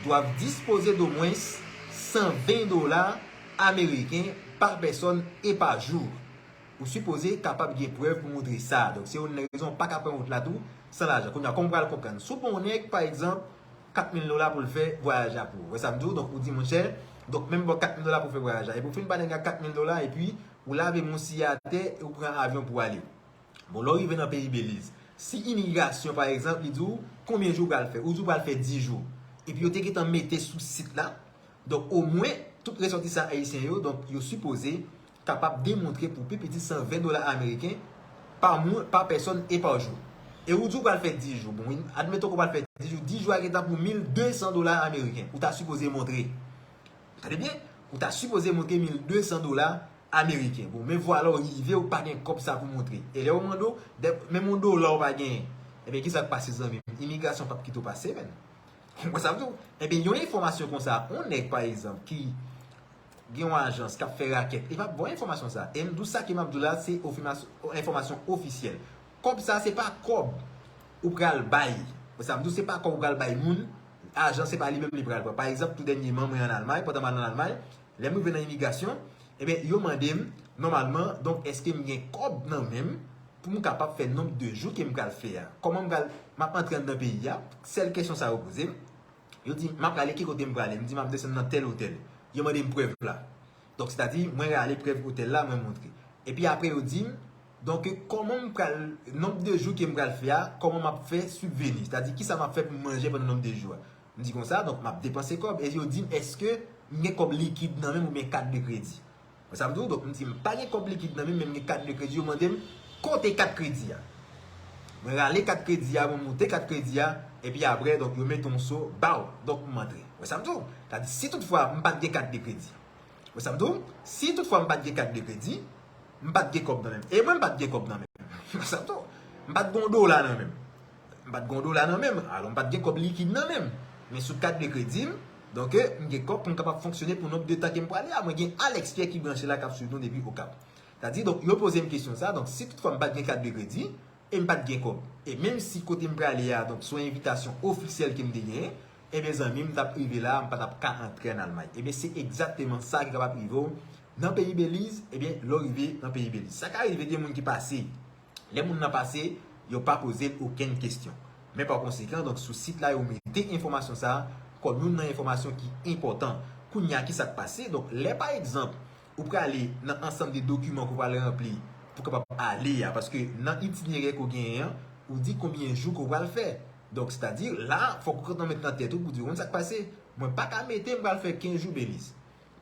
doivent disposer d'au moins san ven dola ameriken pa pèsòn e pa jou. Ou sipoze kapab gen prèv pou montre sa. Donk, se youn nan rezon w pa ka pran wout la tou san lajan. Kounye a, kòman w pral konprann? Si w pran yon nèg, pa egzanp, kat mil dola pou l fè vwayaj la pou ou. Wè sa m di w? Donk, ou di, monchè, donk, men m ba w kat mil dola pou w fè vwayaj la. Epi w fin ba nèg la kat mil dola, epi ou lave mousi a atè, e ou pran avyon pou w ale. Bon, lè w rive nan peyi Beliz, si imigrasyon, pa egzanp, li di w konbyen jou w pral fè, ou di w pral fè dis jou. Epi yo te gentan mete sou sit la, donk, omwen, tout resòtisan ayisyen yo, donk, yo sipoze kapab demontre pou pi piti san ven dola ameriken pa moun, pa pèsòn e pa jou. E ou di w pral fè dis jou. Bon, admeton ke w pral fè dis jou, dis jou a gentan pou mil de san dola ameriken. Ou ta sipoze montre. Tande byen, ou ta sipoze montre mil de san dola ameriken. Bon, men vwala w rive, ou pa gen kòb sa pou montre. E lè yo mande w, dè, menm yon dola w pa genyen. Ebyen, kisa k pase, zanmi m? Imigrasyon p ap kite w pase, menn. Ou konprann sa m di w? Ebyen, yon enfòmasyon konsa, yon nèg, pa egzanp, ki gen yon ajans k ap fè rakèt, li p ap ba w enfòmasyon sa. E m di w sa ke m ap di w la, se ofimas-, enfòmasyon ofisyèl. Kòb sa, se pa kòb ou pral bay. Ou konprann sa m di w, se pa kòb ou pral bay moun. Ajan, se pa li menm li pral pran. Pa egzanp, tou dènyèman, mwen ann Almay, pandan m al ann Almay, lè m rive nan imigrasyon, ebyen, yo mande m, nòmalman, donk, èske m gen kòb nan men m pou m kapab fè nonb de jou ke m pral fè a? Kòman m pral, m ap antre anndan peyi a? Sèl kesyon sa yo poze m. Yo di, m ap prale, ki kote m prale? M di, m ap desann nan tèl otèl. Yo mande m prèv la. Donk, sètadi, mwen rale prèv otèl la, mwen montre. Epi apre, yo di m, donk, kòman m pral, nonb de jou ke m pral fè a, kòman m ap fè sibveni? Sètadi, kisa m ap fè pou m manje pandan nonb de jou a? M di konsa, donk, m ap depanse kòb. E yo di m, èske m gen kòb likid nan men m oubyen kat de kredi? Wè sa m di w? Donk, m di, m pa gen kòb likid nan men m, men m gen kat de kredi. Yo mande m, kote kat kredi a? Mwen rale kat kredi a, mwen monte kat kredi a, epi apre, donk, yo mete yon so, ba w. Donk, m antre. Wè sa m di w? Sètadi, si toutfwa m pa t gen kat de kredi, wè sa m di w? Si toutfwa m pa t gen kat de kredi, m pa t gen kòb nan men m. E mwen, m pa t gen kòb nan men m. Wè sa m di w? M pa t gen yon dola nan men m. M pa t gen yon dola nan men m, alò m pa t gen kòb likid nan men m. Men sou kat de kredi m, donk, m gen kòb pou m kapab fonksyone pou nonb de tan ke m prale a. Mwen gen Alex Pierre ki branche la, k ap swiv nou depi Okap. Sètadi, donk, yo poze m kesyon sa, donk, si toutfwa m pa t gen kat de kredi, e m pa t gen kòb, e menm si kote m prale a, donk, se yon envitasyon ofisyèl ke m te genyen, ebyen, zanmi m, m t ap rive la, m pa t ap ka antre ann Almay. Ebyen, se egzakteman sa ki kapab rive w nan peyi Beliz, ebyen, lè w rive nan peyi Beliz. Sa ka rive gen moun ki pase, lè moun nan pase, yo pa poze l okenn kesyon. Men pa konsekan, donk, sou sit la, yo mete enfòmasyon sa a kòm youn nan enfòmasyon ki enpòtan. Kounye a, kisa k pase? Donk, lè, pa egzanp, ou prale nan ansanm de dokiman ke w pral ranpli pou w kapab ale a, paske nan itinerè ke w genyen an, ou di konbyen jou ke w pral fè. Donk, sètadi, la, fòk ou gentan met nan tèt ou pou di, w konn sa k pase? Mwen pa ka mete m pral fè kenz jou Beliz.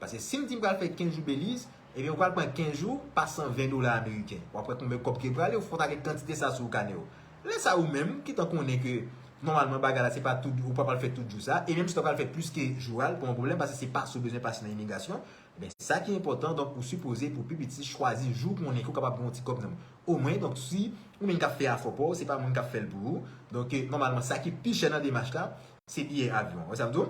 Paske si m di m pral fè kenz jou Beliz, ebyen, ou pral pran kenz jou pa san ven dola ameriken. W ap wè konbyen kòb ki prale, ou fòk ta gen kantite sa sou kanè w. Lè sa, ou menm, ki tan konnen ke, nòmalman, bagay la, se pa tout, ou pa pral fè tout jou sa, e menm si w ta pral fè plis ke jou a, l pa yon pwoblèm, paske se pase w bezwen pase nan imigrasyon, men sa ki enpòtan, donk, ou sipoze pou pi piti chwazi jou konnen ke w kapab gen yon ti kòb nan men w. Omwen, donk, si ou menm k ap fè afò pa w, se pa moun k ap fè l pou ou. Donk, eh, nòmalman, sa ki pi chè nan demach la, se biyè avyon. Wè sa m di w?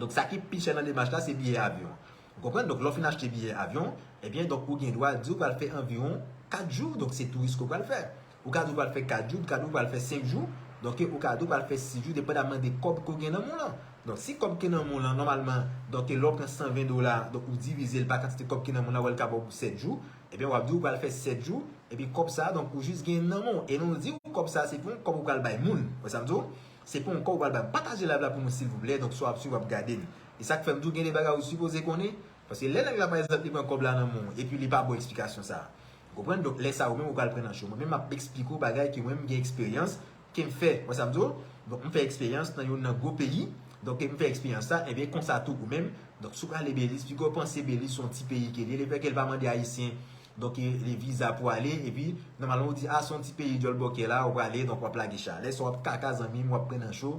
Donk, sa ki pi chè nan demach la, se biyè avyon. Ou konprann? Donk, lè w fin achte biyè avyon, ebyen, donk, ou gen dwa di w pral fè anviwon kat jou. Donk, se touris ke w pral fè. Ou ka di w pral fè kat jou, ou ka di w pral fè senk jou. Donk, ou ka di w pral fè sis jou, depandaman de kòb ke w gen nan men w lan. Donk, si kòb ki nan men w lan, nòmalman, donk, lè w pran san ven dola, donk, ou divize l pa kantite kòb ki nan men w lan, ou wè l ka ba w pou sèt jou, ebyen, w ap di w pral fè sèt jou, epi kòb sa, donk, ou jis gen nan men w. E lè nou di w kòb sa, se pa yon kòb ou pral bay moun. Wè sa m di w? Se pa yon kòb ou pral bay. Pataje live la pou nou, silvouplè. Donk, si w ap swiv, w ap gade m. E sa k fè m di w gen de bagay ou sipoze konnen. Paske lè nèg la, pa egzanp, li pran kòb la nan men w, epi li pa ba w eksplikasyon sa a. Ou konprann? Donk, lè sa a, ou menm ou pral pran nan cho. Mwen menm, m ap eksplike w bagay ke mwen menm gen eksperyans, ke m fè. Wè sa m di w? Donk, m fè eksperyans nan youn nan gwo peyi. Donk, m fè eksperyans sa, ebyen, konsa tou ou menm. Donk, si w prale Beliz, piga w panse Beliz se yon ti peyi ke li ye, lefètke l pa mande Ayisyen, donk, e, e viza pou ale, epi, nòmalman, ou di, a, se yon ti peyi djòl bòkè la, ou prale, donk, w ap lage cha. Lè sa, w ap kaka, zanmi m, w ap pran nan cho.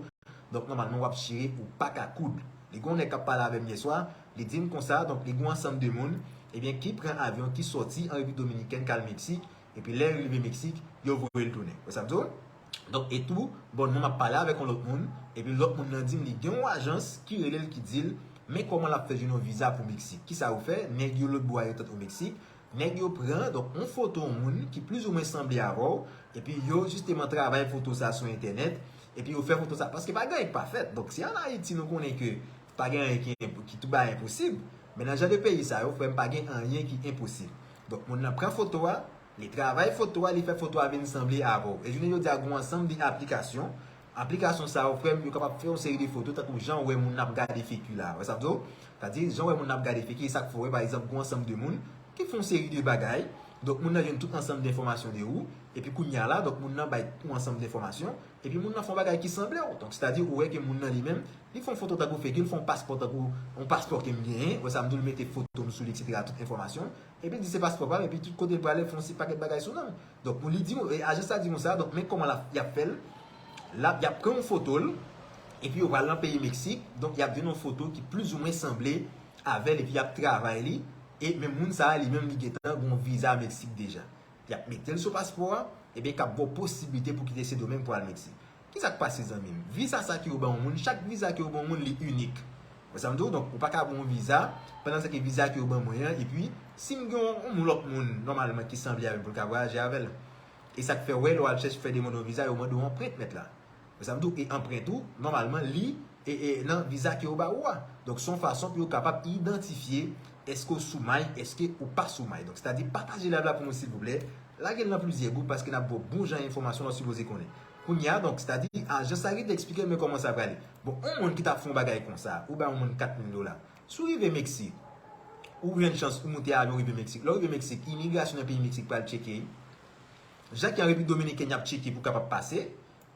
Donk, nòmalman, w ap chire, ou pa ka koud. Li gen yon nèg k ap pale avè m yè swa, li di m konsa, donk, li gen yon ansanm de moun, ebyen, ki pran avyon, ki sòti an Repiblik Dominikèn, k al Meksik, epi lè yo rive Meksik, yo voye l tounen. Wè sa m di w? Donk, e tou, bò non, m ap pale avèk yon lòt moun, epi lòt moun nan di m li gen yon ajans ki rele l, ki di l, men kòman l ap fè jwenn yon viza pou Meksik. Kisa yo fè? Nèg yo lòtbò a yo tèt o Meksik, nèg yo pran, donk, yon foto yon moun ki plizoumwen sanble avè w, epi yo jisteman travay foto sa sou entènèt, epi yo fè foto sa, paske pa gen anyen k pa fèt. Donk, si ann Ayiti nou konnen ke pa gen anyen ki, enp- ki tout bagay enposib, men nan jan de peyi sa yo, frè m, pa gen anyen ki enposib. Donk, moun nan pran foto a, li travay foto a, li fè foto a vin sanble avè w. E jounen jodi a, gen yon ansanm de aplikasyon. Aplikasyon sa yo, frè m, yo kapab fè yon seri de foto, tankou jan w wè moun nan ap gade figi la. Wè sa m di w? Sa di, jan w wè moun nan ap gade figi, e sa k fè w wè, pa egzanp, gen yon ansanm de moun ki fè yon seri de bagay. Donk, moun nan jwenn tout ansanm de enfòmasyon de ou. Epi kounye a la, donk, moun nan bay yon ansanm de enfòmasyon. Epi moun nan fè yon bagay ki sanble w. Donk, sètadi, ou wè ke moun nan li menm, li fè yon foto tankou figi l, fè yon paspò tankou yon paspò ke m genyen. Wè sa m di w, l mete foto m sou li, etsetera, tout enfòmasyon. Epi l di se paspò pa l, epi tout kote l prale, l fè yon pakèt bagay sou non m. Donk, pou li di, e, ajans la di konsa, donk, men kòman l ap, y ap fè l. L ap, y ap pran yon foto l, epi yo pral nan peyi Meksik, donk, y ap jwenn yon foto ki plizoumwen sanble avè l, epi y ap travay li, e men moun sa a, li menm, li gentan gen yon viza Meksik deja. Y ap mete l sou paspò a, ebyen, k ap ba w posiblite pou kite Sendomeng pou al Meksik. Kisa k pase, zanmi m? Viza sa ke yo ban yon moun, chak viza ke yo ban yon moun, li inik. Wè sa m di w? Donk, ou pa ka ban yon viza, pandan se ke viza ke yo ban mwen an, epi, si m gen yon, yon lòt moun, nòmalman, ki sanble avè m pou l ka vwayaje avè l. E sa k fè, wè, lè w al chèche fè demann yon viza, yo mande w anprent, mèt la. Wè sa m di w? E anprent ou, nòmalman, li, e, e, nan viza ke yo ba ou a. Donk, se yon fason pou yo kapab idantifye èske w sou may, èske ou pa sou may. Donk, sètadi, pataje live la pou nou, silvouplè. Lage l nan plizyè gwoup paske n ap ba w bon jan enfòmasyon lè w sipoze konnen. Kounye a, donk, sètadi, ajans la rete eksplike l, men kòman sa prale. Bon, yon moun ki t ap fè yon bagay konsa, ou bay yon moun kat mil dola. Si w rive Meksik, ou jwenn chans, ou moute avyon, ou rive Meksik. Lè w rive Meksik, imigrasyon nan peyi Meksik pral tcheke. Jan ki an Repiblik Dominikèn, y ap tcheke pou w kapab pase.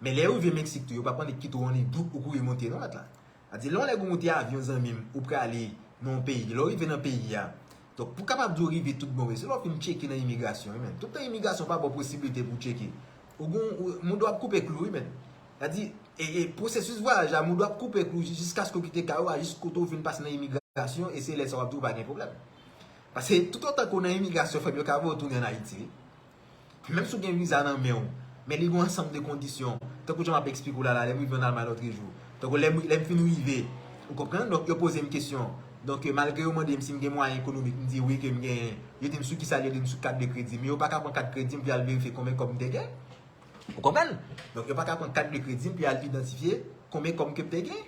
Men lè w rive Meksik tou, yo p ap annik kite w annik dout ou kouri monte non, mèt la. Sa di, lè yon nèg ou moute avyon, zanmi m, ou prale nan yon peyi, lè w rive nan peyi a, donk, pou kapab di w rive tout bon, se lè w fin tcheke nan imigrasyon, wi, men. Tout tan imigrasyon pa ba w posiblite pou w tcheke. Ou gon, ou, moun dwe ap koupe klou, wi, men. Sa di, e, e pwosesis vwayaj la, moun dwe ap koupe klou jiskaske w kite kay ou a, jis kote w fin pase nan imigrasyon, e se lè sa w ap di w pa gen pwoblèm. Paske toutotan ke w nan imigrasyon, frè m, yo ka voye w tounen ann Ayiti, wi. Menm si w gen viza nan men w, men li gen yon ansanm de kondisyon. Tankou jan m ap eksplike w la, la, lè m rive ann Almay lòtrejou. Tankou lè m, lè m fin rive, ou konprann? Donk, yo poze m kesyon. Donk, malgre yo mande m si m gen mwayen ekonomik, m di wi ke m genyen. Yo di m sou kisa l ye, yo di m sou kat de kredi m. Men yo pa ka pran kat kredi m pou y al verifye konbyen kòb m te gen. Ou konprann? Donk, yo pa ka pran kat de kredi m pou y al idantifye konbyen kòb ke m te gen.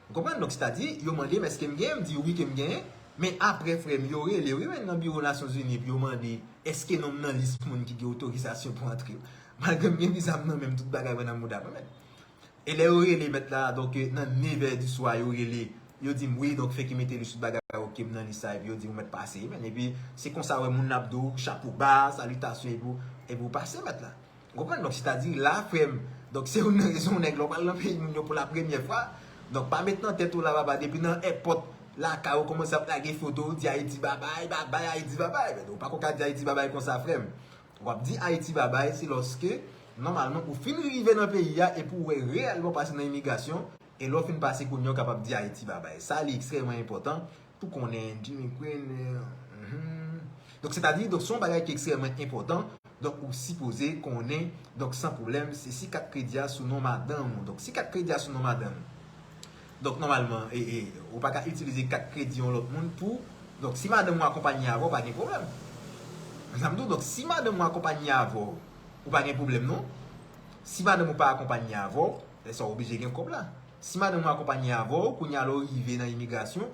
Ou konprann? Donk, sètadi, yo mande m èske m genyen, m di wi ke m genyen. Men apre, frè m, yo rele, wi, men nan biwo Nasyonzini, epi yo mande èske non m nan lis moun ki gen otorizasyon pou antre. Malgre m gen viza m nan men m, tout bagay mwen nan mouda mwen, men. E lè yo rele mèt la, donk, nan nevè di swa, yo rele, yo di m wi, donk, fè ki mete li sou bagay, oke, m nan lis sa, epi yo di m ou mèt pase, men. Epi, se konsa, wè, moun nan ap di w chapo ba, salitasyon, epi w, epi w pase, mèt la. Ou konprann? Donk, sètadi, la, frè m, donk, se youn nan rezon nèg la, w pral nan peyi moun yo pou la premyè fwa. Donk, pa met nan tèt ou la, papa, depi nan èpòt lakay ou kòmanse ap lage foto, ou di Ayiti babay, babay, Ayiti babay. Men ou pako ka di Ayiti babay konsa, frè m. W ap di Ayiti babay, se lòske, nòmalman, ou fin rive nan peyi a, epi w wè reyèlman pase nan imigrasyon, e lè w fin pase kounye a, w kapab di Ayiti babay. Sa, li ekstrèmman enpòtan. Pou konnen Jimmy Queen, euh, mhm. Donk, sètadi, donk, se yon bagay ki ekstrèmman enpòtan. Donk, ou sipoze konnen, donk, san pwoblèm, se si kat kredi a sou non madanm ou. Donk, si kat kredi a sou non madanm ou. Donk, nòmalman, e, e, ou pa ka itilize kat kredi yon lòt moun pou, donk, si madanm ou akonpanye avè w, pa gen pwoblèm. Sa m di w, donk, si madanm ou akonpanye avè w, ou pa gen pwoblèm, non. Si madanm ou pa akonpanye avè w, lè sa w oblije gen kòb la. Si madanm ou akonpanye avè w, kounye a lè w rive nan imigrasyon,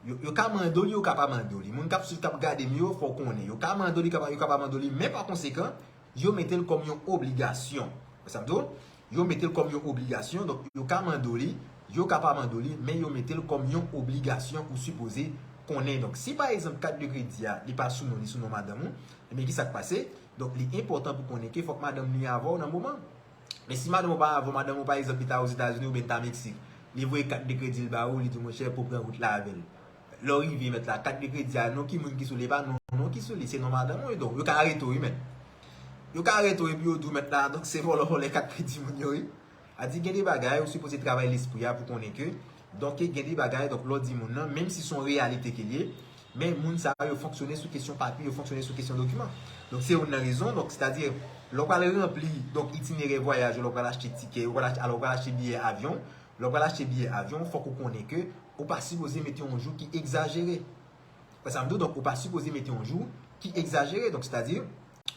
Yo, yo ka mande w li, yo ka pa mande w li. Moun k ap swiv, k ap gade m yo, fò w konnen. Yo ka mande w li, yo ka pa, yo ka pa mande w li, men pa konsekan, yo mete l kòm yon obligasyon. Wè sa m di w? Yo mete l kòm yon obligasyon, donk yo ka mande w li, Yo ka pa mande w li, men yo mete l kòm yon obligasyon ou sipoze konnen. Donk, si pa egzanp kat de kredi a, li pa sou non, li sou non madanm ou, ebyen ki sa k pase? Donk, li enpòtan pou konnen ke fòk madanm li avè w nan moman. Men si madanm ou pa avè w, madanm ou pa egzanp li ta Ozetazini oubyen li ta Meksik, li voye kat de kredi l ba ou, li di monchè pou pran wout la avè l. Lè w rive mèt la, kat de kredi a, non ki moun ki sou li, e pa non, non ki sou li, se non madanm ou, donk yo ka arete w wi mèt. Yo ka arete w epi yo di w mèt la, donk se vòlè w vòlè kat kredi moun yo wi. A di gen de bagay ou sipoze travay lespri a pou konnen ke, donk gen de bagay, donk lè w di moun nan, menm si se yon reyalite ke l ye, men moun sa yo fonksyone sou kesyon papye, yo fonksyone sou kesyon dokiman. Donk se youn nan rezon, donk sètadi, lè w pral ranpli, donk itinerè vwayaj ou, lè w pral achte tikè, ou pral achte, alò ou pral achte biyè avyon, lè w pral achte biyè avyon, fòk ou konnen ke ou pa sipoze mete yon jou ki egzajere. Wè sa m di w, donk ou pa sipoze mete yon jou ki egzajere. Donk sètadi,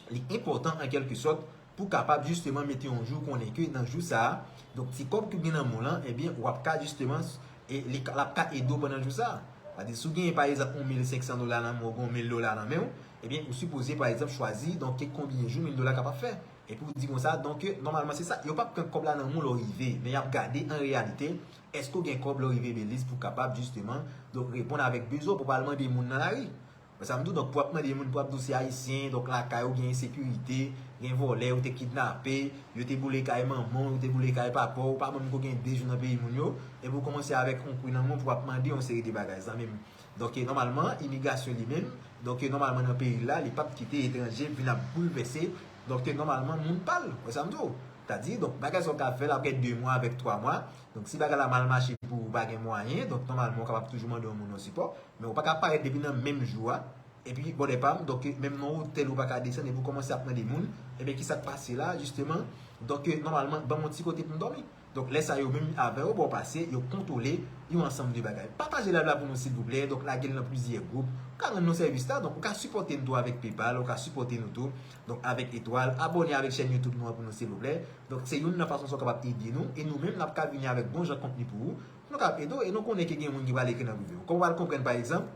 li enpòtan an kèlke sòt pou kapab jisteman mete yon jou konnen ke nan jou sa a, donk ti kòb ki gen nan men w lan, ebyen w ap ka jisteman, e li ka, l ap ka ede w pandan jou sa a. Sètadi si w genyen pa egzanp yon mil senksan dola nan men w, oubyen yon mil dola nan men w, ebyen ou sipoze pa egzanp chwazi donk konbyen jou mil dola kapab fè. Epi w di konsa, donk nòmalman se sa, yo p ap pran kòb la nan men w lè w rive, men y ap gade an reyalite èske w gen kòb lè w rive Beliz pou kapab jisteman donk reponn avèk bezwen w, pou w pa al mande moun nan lari. Wè sa m di w, donk pou w ap mande moun, pou w ap di w se ayisyen, donk lakay ou gen ensekirite, gen vòlè, ou te kidnape, yo te boule kay manman w, yo te boule kay papa w, ou pa menm ko gen de jou nan peyi moun yo, epi w kòmanse avèk yon kwi nan men w pou w ap mande yon seri de bagay, zanmi m. Donk nòmalman imigrasyon li menm, donk nòmalman nan peyi l la, li p ap kite etranje vin ap boulvèse, donk nòmalman moun pa l, wè sa m di w. Sètadi, donk bagay sa w ka fè l apre de mwa avèk twa mwa, donk si bagay la mal mache pou ou, ou pa gen mwayen, donk nòmalman ou kapab toujou mande yon moun yon sipò, men ou pa ka parèt depi nan menm jou a, epi bòdè pa m, donk menm nan otèl ou pa ka desann epi w kòmanse ap mande moun, ebyen ki sa k pase la jisteman? Donk nòmalman ban m yon ti kote pou m dòmi. Donk lè sa yo menm avè w, bon pase, yo kontwole yon ansanm de bagay. Pataje live la pou nou silvouplè, donk lage l nan plizyè gwoup. Ou ka rann nou sèvis la, donk ou ka sipòte nou tou avèk PayPal, ou ka sipòte nou tou donk avèk etwal, abòne avèk chèn YouTube nou an pou nou silvouplè. Donk se youn nan fason sa w kapab ede nou, e nou menm n ap ka vini avèk bon jan kontni pou ou, pou nou kapab ede w, e nou konnen ke gen moun ki pral ekri nan prive w. Kòman w pral konprann pa egzanp,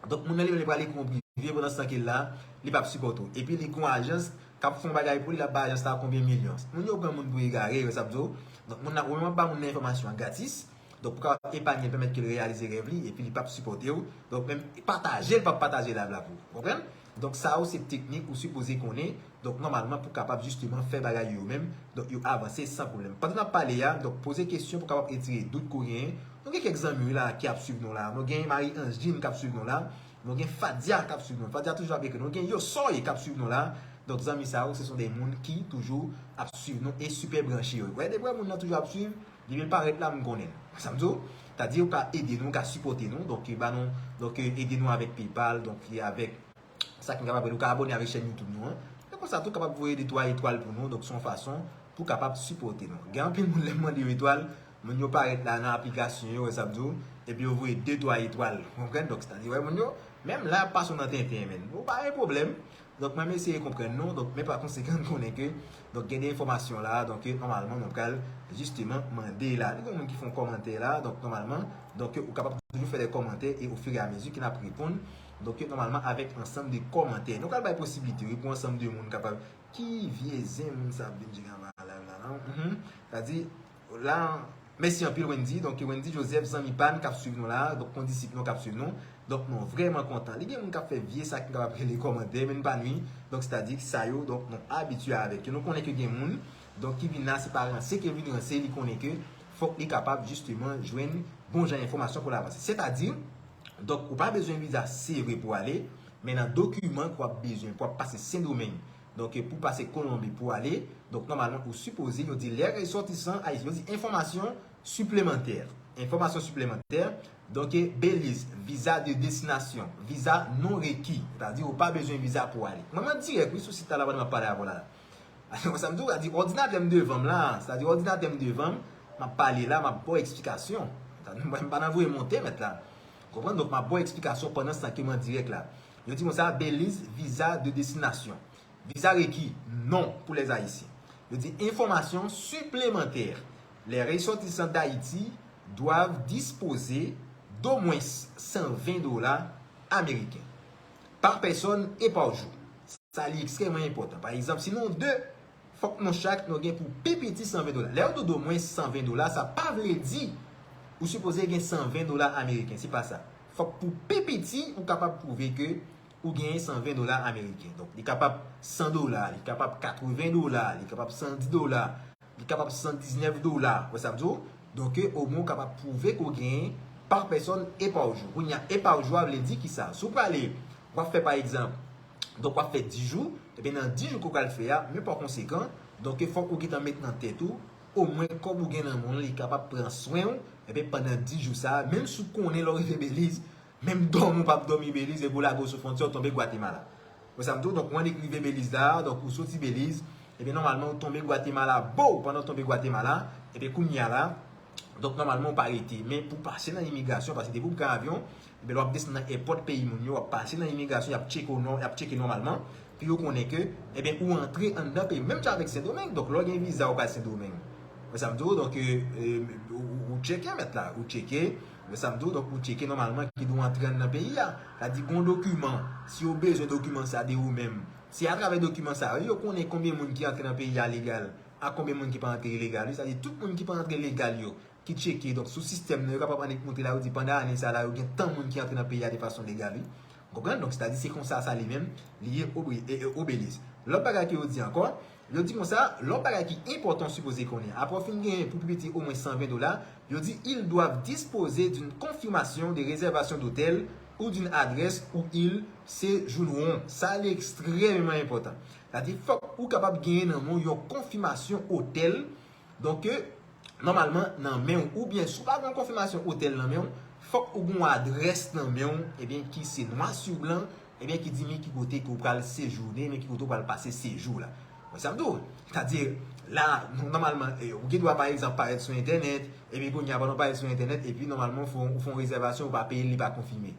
donk moun nan li menm li pral ekri yon prive pandan se tan ke l la, li p ap sipòte w. Epi li gen yon ajans k ap fè yon bagay pou li, l ap bay ajans la konbyen milyon. Moun yo pran moun pou egare, yo sa ap di w. Donk moun nan, ou menm w ap ba moun nan enfòmasyon an gratis. Donk pou kapab epanye l, pèmèt ke l reyalize rèv li, epi li p ap sipòte w. Donk menm pataje l p ap pataje live la pou ou. Konprann? Donk sa yo se teknik ou sipoze konnen. Donk nòmalman pou kapab jisteman fè bagay yo menm, donk yo avanse san pwoblèm. Pandan n ap pale a, donk poze kesyon pou kapab retire dout ke w genyen. Nou gen kèk zanmi wi la ki ap swiv nou la. Nou gen Marie Angeline k ap swiv nou la. Nou gen Fadia k ap swiv nou. Fadia toujou ap ekri. Nou gen Yosoy k ap swiv nou la. Donk zanmi sa yo, se son de moun ki toujou ap swiv nou e sipè branche yo. Wè, depi wè moun nan toujou ap swiv, depi l parèt la, m konnen l. Sa m di w, sètadi ou ka ede nou, ou ka sipòte nou, donk ba nou, donk ede nou avèk PayPal, donk avèk sa ki n kapab ede, ou ka abòne avèk chèn YouTube nou an. E konsa tou kapab voye de twa etwal pou nou, donk se yon fason pou kapab sipòte nou. Gen anpil moun lè m mande yo etwal, moun yo parèt la nan aplikasyon yo, wè sa m di w, epi yo voye de twa etwal. Ou konprann? Donk sètadi wè moun yo, menm la y ap pase w nan tenten menm. Ou pa gen pwoblèm. Donk mwen m eseye konprann nou, donk men pa konsekan n konnen ke donk gen de enfòmasyon la, donk nòmalman nou pral jisteman mande la. Nou gen moun ki fè yon kòmantè la, donk nòmalman, donk ou kapab toujou fè de kòmantè e ofiramezi ke n ap reponn. Donk nòmalman avèk ansanm de kòmantè. Nou pral bay posiblite wi pou ansanm de moun kapab. Ki vye zen moun sa ap vin jere anba live la non? Mhm. Sètadi la, mèsi anpil Wendy. Donk Wendy Joseph, zanmi pa n k ap swiv nou la, donk kondisip nou k ap swiv nou. Donk nou vrèman kontan. Li gen moun k ap fè vye sa ki kapab rele kòmantè, men n pa nwi. Donk sètadi sa yo, donk nou abitye avèk yo. Nou konnen ke gen moun, donk ki vin la, se pa ranse ke l vin ranse, li konnen ke fòk li kapab jisteman jwenn bon jan enfòmasyon pou l avanse. Sètadi, donk ou pa bezwen viza se vre pou ale, men nan dokiman ke w ap bezwen pou w ap pase Sendomeng, donk pou pase Kolonbi pou ale, donk nòmalman ou sipoze, yo di les ressortissants haïtiens, yo di enfòmasyon siplemantè. Enfòmasyon siplemantè, donk Belize, viza de destinasyon, viza non reki, sètadi ou pa bezwen viza pou ale. Mwen, mwen dirèk wi sou sit la, la pandan m ap pale avè w la. Sa m di w, sa di òdinatè m devan m la, sa di òdinatè m devan m, m ap pale la, m ap ba w eksplikasyon. Sa di m pa nan voye monte mèt la. Konprann? Donk m ap ba w eksplikasyon pandan se tan ke m an dirèk la. Yo di konsa, Belize, viza de destinasyon. Viza reki, non, pou les Haïtiens. Yo di enfòmasyon siplemantè. Les ressortissants d'Haïti doivent disposer d'au moins san ven dola ameriken par personne et par jour. Sa li ekstrèmman enpòtan. Pa egzanp, si nou de, fòk nou chak nou gen pou pi piti san ven dola. Lè yo di w d'au moins san ven dola, sa pa vle di ou sipoze gen san ven dola ameriken, se pa sa. Fòk pou pi piti, ou kapab pwouve ke ou genyen san ven dola ameriken. Donk, li kapab san dola, li kapab katreven dola, li kapab san dis dola, li kapab san diznèf dola. Wè sa m di w? Donk, omwen ou kapab pwouve ke w genyen pa pèsòn e pa jou. Kounye a, e pa jou a vle di ki sa? Si w prale, w ap fè pa egzanp, donk w ap fè dis jou, ebyen nan dis jou ke w pral fè a, men pa konsekan, donk fòk ou gentan met nan tèt ou, omwen kòb ou gen nan men w, li kapab pran swen w, ebyen pandan dis jou sa a, menm si w konnen lè w rive Beliz, menm dòmi w p ap dòmi Beliz, epi w lage w sou fwontyè, w tonbe Gwatemala. Wè sa m di w? Donk, ou annik rive Beliz la, donk ou soti Beliz, ebyen nòmalman ou tonbe Gwatemala, bow! Pandan w tonbe Gwatemala, ebyen kounye a la, donk nòmalman ou pa rete. Men pou pase nan imigrasyon, paske depi w pran avyon, ebyen lè w ap desann nan èpòt peyi moun yo, w ap pase nan imigrasyon, y ap tcheke w nò-, y ap tcheke nòmalman, pou yo konnen ke, ebyen ou antre anndan peyi, menm jan avèk Sendomeng, donk lè w gen viza ou pral Sendomeng. Wè sa m di w? Donk, e, e, ou, ou, ou tcheke mèt la, ou tcheke, wè sa m di w? Donk, ou tcheke nòmalman ki dwe antre anndan peyi a. Sa di, gon dokiman, si yo bezwen dokiman sa de ou menm, se atravè dokiman sa yo, yo konnen konbyen moun ki antre nan peyi a legal, ak konbyen moun ki pa antre ilegal, wi. Sa di, tout moun ki pa antre legal yo, ki tcheke, donk, sou sistèm nan, yo kapab annik montre la, yo di, pandan ane sa la, yo gen tan moun ki antre nan peyi a de fason legal, wi. Ou konprann? Donk, sètadi, se konsa sa li menm, li ye o Be-, e, e, o Beliz. Lòt bagay ke yo di ankò, yo di konsa, lòt bagay ki enpòtan w sipoze konnen. Apre w fin genyen pou pi piti omwen san ven dola, yo di, ils doivent disposer d'une confirmation de réservation d'hôtel ou d'une adresse où ils séjourneront. Sa, li ekstrèmeman enpòtan. Sa di, fòk ou kapab genyen nan men w yon konfimasyon otèl, donk, nòmalman, nan men w, oubyen si w pa gen yon konfimasyon otèl nan men w, fòk ou gen yon adrès nan men w, ebyen, ki se nwa sou blan, ebyen, ki di men ki kote ke w pral sejounen, men ki kote w pral pase sejou la. Wè sa m di w? Sètadi, la, nou, nòmalman, e, ou gen dwa, pa egzanp, parèt sou entènèt, ebyen, kounye a, pandan w parèt sou entènèt, epi, nòmalman, ou fè, ou fè yon rezèvasyon, ou pa peye l, li pa konfime.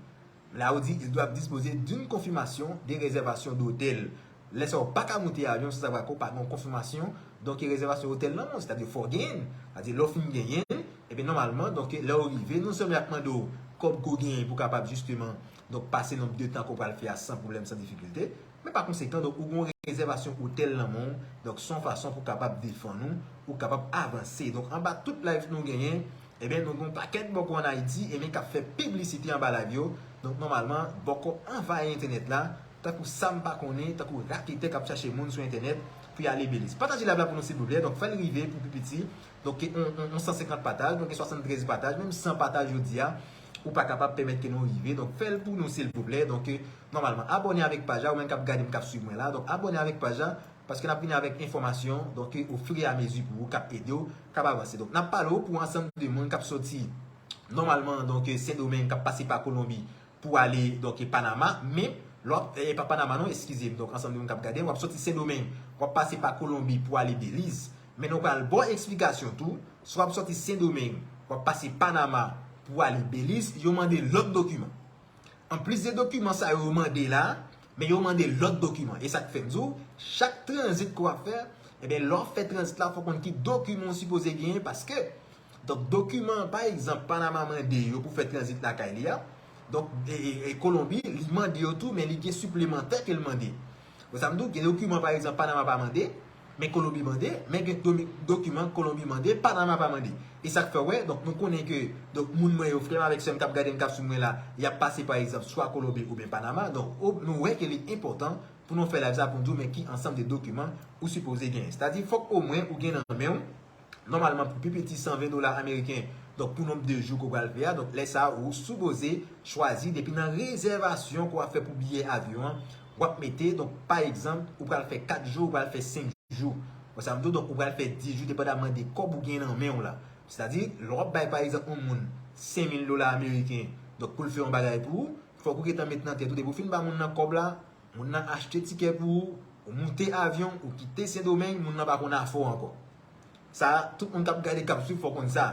La, ou di, ils doivent disposer d'une confirmation de réservation d'hôtel. Lè sa, ou pa ka monte avyon, se sa k fè ke w pa gen yon konfimasyon, donk, rezèvasyon otèl nan men w, sètadi, fò w genyen l. Sètadi, lè w fin genyen l, ebyen, nòmalman, donk, lè w rive, non sèlman y ap mande w kòb ke w genyen pou w kapab, jisteman, donk, pase nonb de tan ke w pral fè a san pwoblèm, san difikilte, men pa konsekan, donk, ou gen yon rezèvasyon otèl nan men w, donk, se yon fason pou w kapab defann ou, ou kapab avanse. Donk, anba tout live nou genyen, ebyen, nou gen yon pakèt bòkò ann Ayiti, ebyen, k ap fè piblisite anba live yo. Donk, nòmalman, bòkò anvayi entènèt la, tankou sa m pa konnen, tankou raketè k ap chache moun sou entènèt pou y ale Beliz. Pataje live la pou nou, silvouplè. Donk, fè l rive pou pi piti. Donk, yon, yon, yon san senkant pataj, donk, swasann trèz pataj, menm san pataj jodi a, ou pa kapab pèmèt ke nou rive. Donk, fè l pou nou, silvouplè. Donk, nòmalman, abòne avèk paj la, ou menm k ap gade m, k ap swiv mwen la. Donk, abòne avèk paj la, paske n ap vini avèk enfòmasyon, donk, ofiramezi pou ou, k ap ede w, k ap avanse. Donk, n ap pale w pou ansanm de moun k ap soti, nòmalman, donk, Sendomeng, k ap pase pa Kolonbi pou ale, donk, Panama, men, lè w ap, e, pa Panama non, eskize m, donk, ansanm de moun k ap gade m, w ap soti Sendomeng, w ap pase pa Kolonbi pou ale Beliz, men nou pral ba w eksplikasyon tou, si w ap soti Sendomeng, w ap pase Panama pou ale Beliz, yo mande lòt dokiman. Anplis de dokiman sa yo mande la, men yo mande lòt dokiman. E sa k fè m di w, chak tranzit ke w ap fè, ebyen, lè w ap fè tranzit la, fò w konn ki dokiman w sipoze genyen, paske, donk, dokiman, pa egzanp, Panama mande yo pou fè tranzit lakay li a, donk, e, e, e Kolonbi, li mande yo tou, men li gen siplemantè ke l mande. Wè sa m di w, gen dokiman, pa egzanp, Panama pa mande, men Kolonbi mande, men gen domi-, dokiman Kolonbi mande, Panama pa mande. E sa k fè w wè, donk, nou konnen ke, donk, moun mwen yo, frè m avèk sè m k ap gade m, k ap swiv mwen la, y ap pase, pa egzanp, swa Kolonbi oubyen Panama. Donk, o-, nou wè ke li enpòtan pou nou fè live sa pou n di w, men ki ansanm de dokiman ou sipoze genyen. Sètadi, fòk omwen ou gen nan men w, nòmalman, pou pi piti san ven dola ameriken, donk, pou nonb de jou ke w pral fè a, donk, lè sa a, ou sipoze chwazi, depi nan rezèvasyon ke w ap fè pou biyè avyon an, w ap mete, donk, pa egzanp, ou pral fè kat jou, ou pral fè senk jou. Wè sa m di w, donk, ou pral fè dis jou, depandaman de kòb ou gen nan men w la. Sètadi, lè w ap bay, pa egzanp, yon moun senk mil dola ameriken, donk, pou l fè yon bagay pou ou, fòk ou gentan met nan tèt ou, depi w fin ba moun nan kòb la, moun nan achte tikè pou ou, ou moute avyon, ou kite Sendomeng, moun nan pa konn afè w ankò. Sa, tout moun k ap gade, k ap swiv, fò konn sa.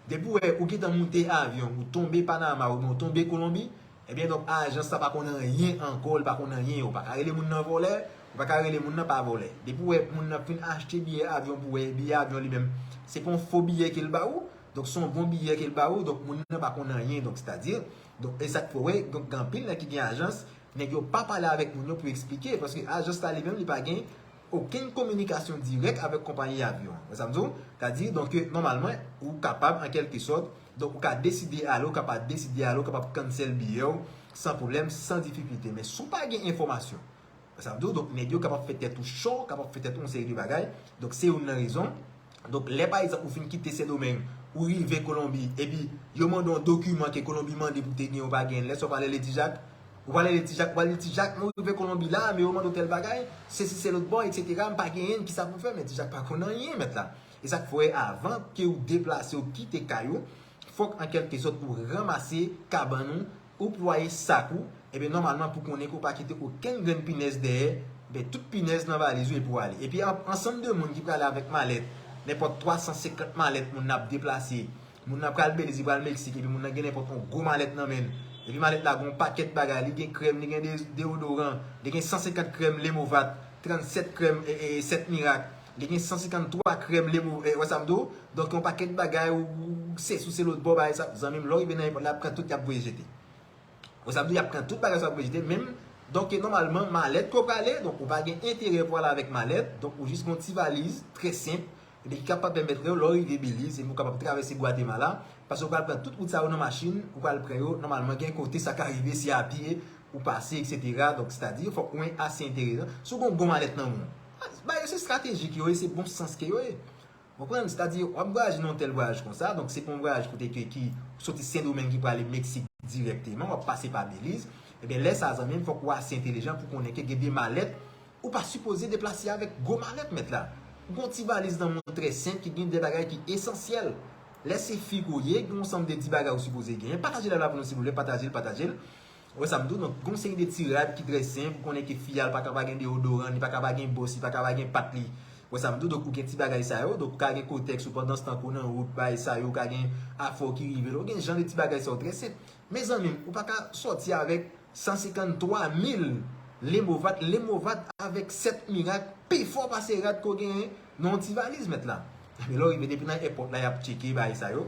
Depi w wè ou gentan moute avyon, ou tonbe Panama, oubyen ou tonbe Kolonbi, ebyen, donk, ajans la pa konn anyen ankò, li pa konn anyen. Ou pa ka rele moun nan vòlè, ou pa ka rele moun nan pa vòlè. Depi w wè moun nan fin achte biyè avyon pou w, biyè avyon li menm, se pa yon fo biyè ke l ba ou, donk, se yon bon biyè ke l ba ou, donk, moun nan pa konn anyen. Donk, sètadi, donk, e sa k fè w wè, donk, gen anpil nèg ki gen ajans, nèg yo pa pale avèk moun yo pou eksplike, paske ajans la li menm, li pa gen okenn kominikasyon dirèk avèk konpayi avyon an. Wè sa m di w? Sètadi, donk, nòmalman, ou kapab, an kèlke sòt, Donk, ou ka deside ale, ou ka pa deside ale, ou kapab cancel biyè w san pwoblèm, san difikilte. Men si w pa gen enfòmasyon, sa vle di, donk, nèg yo kapab fè tèt ou cho, kapab fè tèt ou yon seri de bagay. Donk, se youn nan rezon. Donk, lè, pa egzanp, ou fin kite Sendomeng, ou rive Kolonbi, epi yo mande yon dokiman ke Kolonbi mande pou te gen, ou pa gen, lè sa w prale Letijak, ou prale Letijak, ou prale Letijak, men ou rive Kolonbi la, men yo mande w tèl bagay, sesi se lòt bò, etsetera, m pa genyen, kisa pou m fè, men Tijak pa konn anyen, mèt la. E sa k fè, avan ke ou deplase, ou kite kay ou, fòk, an kèlke sòt, ou ranmase kabann ou, ou plwaye sak ou, ebyen, nòmalman, pou konnen ke w pa kite okenn grenn pinèz dèyè, ebyen, tout pinèz nan valiz ou epi w ale. Epi, an- ansanm de moun ki prale avèk malèt, nenpòt twa san senkant malèt moun nan ap deplase, moun nan pral Beliz, li pral Meksik, epi moun nan gen nenpòt yon gwo malèt nan men l. Epi malèt la gen yon pakèt bagay, li gen krèm, li gen de- deodoran, li gen san senkant krèm Lemovat, trannsèt krèm e, e, sèt mirak, li gen san senkant twa krèm Lemo, e, wè sa m di w? Donk, yon pakèt bagay, ou, ou se sou se lòt bò, bagay sa, zanmi m, lè w rive nan èpòt la, y ap pran tout, y ap voye jete. Wè sa m di w, y ap pran tout bagay sa, y ap voye jete, menm, donk, nòmalman, malèt ke w prale, donk, ou pa gen enterè pou ale avèk malèt, donk, ou jis gen yon ti valiz, trè senp, epi ki kapab pèmèt ou, lè w rive Beliz, epi ou kapab travèse Gwatemala, paske ou pral pran tout wout sa yo nan machin, ou pral pran yo, nòmalman, gen kote sa ka rive, se a pye, ou pase, etsetera. Donk, sètadi, fòk ou ase enterè. Si w gen yon bon malèt nan men w, bagay yo se estratejik yo ye, se bon sans ke yo ye. Ou konprann? Sètadi, w ap vwayaje nan yon tèl vwayaj konsa, donk se pa yon vwayaj kote ke ki soti Sendomeng ki prale Meksik dirèkteman, w ap pase pa Beliz. Ebyen, lè sa, zanmi m, fòk ou ase entelijan pou konnen ke gen de malèt, ou pa sipoze deplase avèk gwo malèt, mèt la. Ou gen yon ti valiz nan men w trè senp ki gen de bagay ki esansyèl. Lè se fi ke w ye, gen yon sanm de ti bagay ou sipoze genyen. Pataje live la pou nou, silvouplè, pataje l, pataje l. Wè sa m di w, donk, gen yon seri de ti rad ki trè senp, ou konnen ke fi a, li pa ka pa gen deodoran, li pa ka pa gen bòs, li pa ka pa gen pat li. Wè sa m di w, donk, ou gen ti bagay sa yo, donk, ou ka gen kotèks ou pandanstan ke w nan wout, bagay sa yo, ou ka gen afè w ki rive la, ou gen jan de ti bagay sa yo trè senp. Mezanmi m, ou pa ka sòti avèk san senkant twa mil Lemovat, Lemovat avèk sèt mirak, pi fò pase rad ke w genyen nan yon ti valiz, mèt la. Men lè w rive depi nan èpòt la, y ap tcheke bagay sa yo.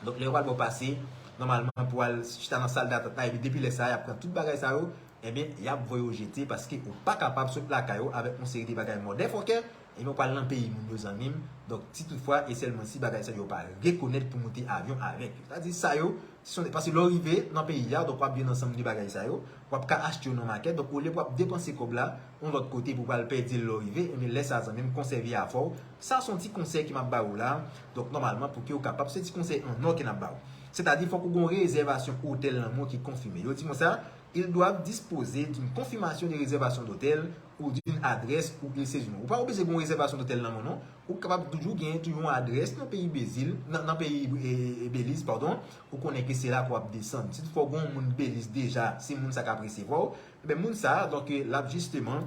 Donk, lè yo pral ba w pase, nòmalman, pou al chita nan sal datant la, epi depi lè sa a, y ap pran tout bagay sa yo, ebyen, y ap voye w jete, paske ou pa kapab sot lakay ou avèk yon seri de bagay mòdèfòkè, ebyen, ou pral nan peyi moun yo, zanmi m. Donk, si toutfwa, e sèlman si bagay sa yo pa rekonèt pou moute avyon avèk yo. Sètadi, sa yo, se yon, paske lè w rive nan peyi a, donk, w ap jwenn ansanm de bagay sa yo, w ap ka achte yo nan makèt, donk, olye pou w ap depanse kòb la, yon lòt kote pou w pral pèdi l lè w rive, ebyen, lè sa a, zanmi m, konsève afè w. Sa se yon ti konsèy ke m ap ba ou la. Donk, nòmalman, pou ke w kapab, se ti konsèy an nò ke n ap ba ou. Sètadi, fòk ou gen yon rezèvasyon otèl nan men w ki konfime. Yo di konsa, ils doivent disposer d'une confirmation de réservation d'hôtel ou d'une adresse où ils séjournent. Ou pa oblije gen yon rezèvasyon otèl nan men w, non. Ou kapab toujou gen toujou yon adrès nan peyi Bezil, nan, nan peyi, e, e, Beliz, padon. Ou konnen ke se la ke w ap desann. Si toutfwa w gen yon moun Beliz deja, se moun sa k ap resevwa w, ebyen, moun sa a, donk, l ap jisteman,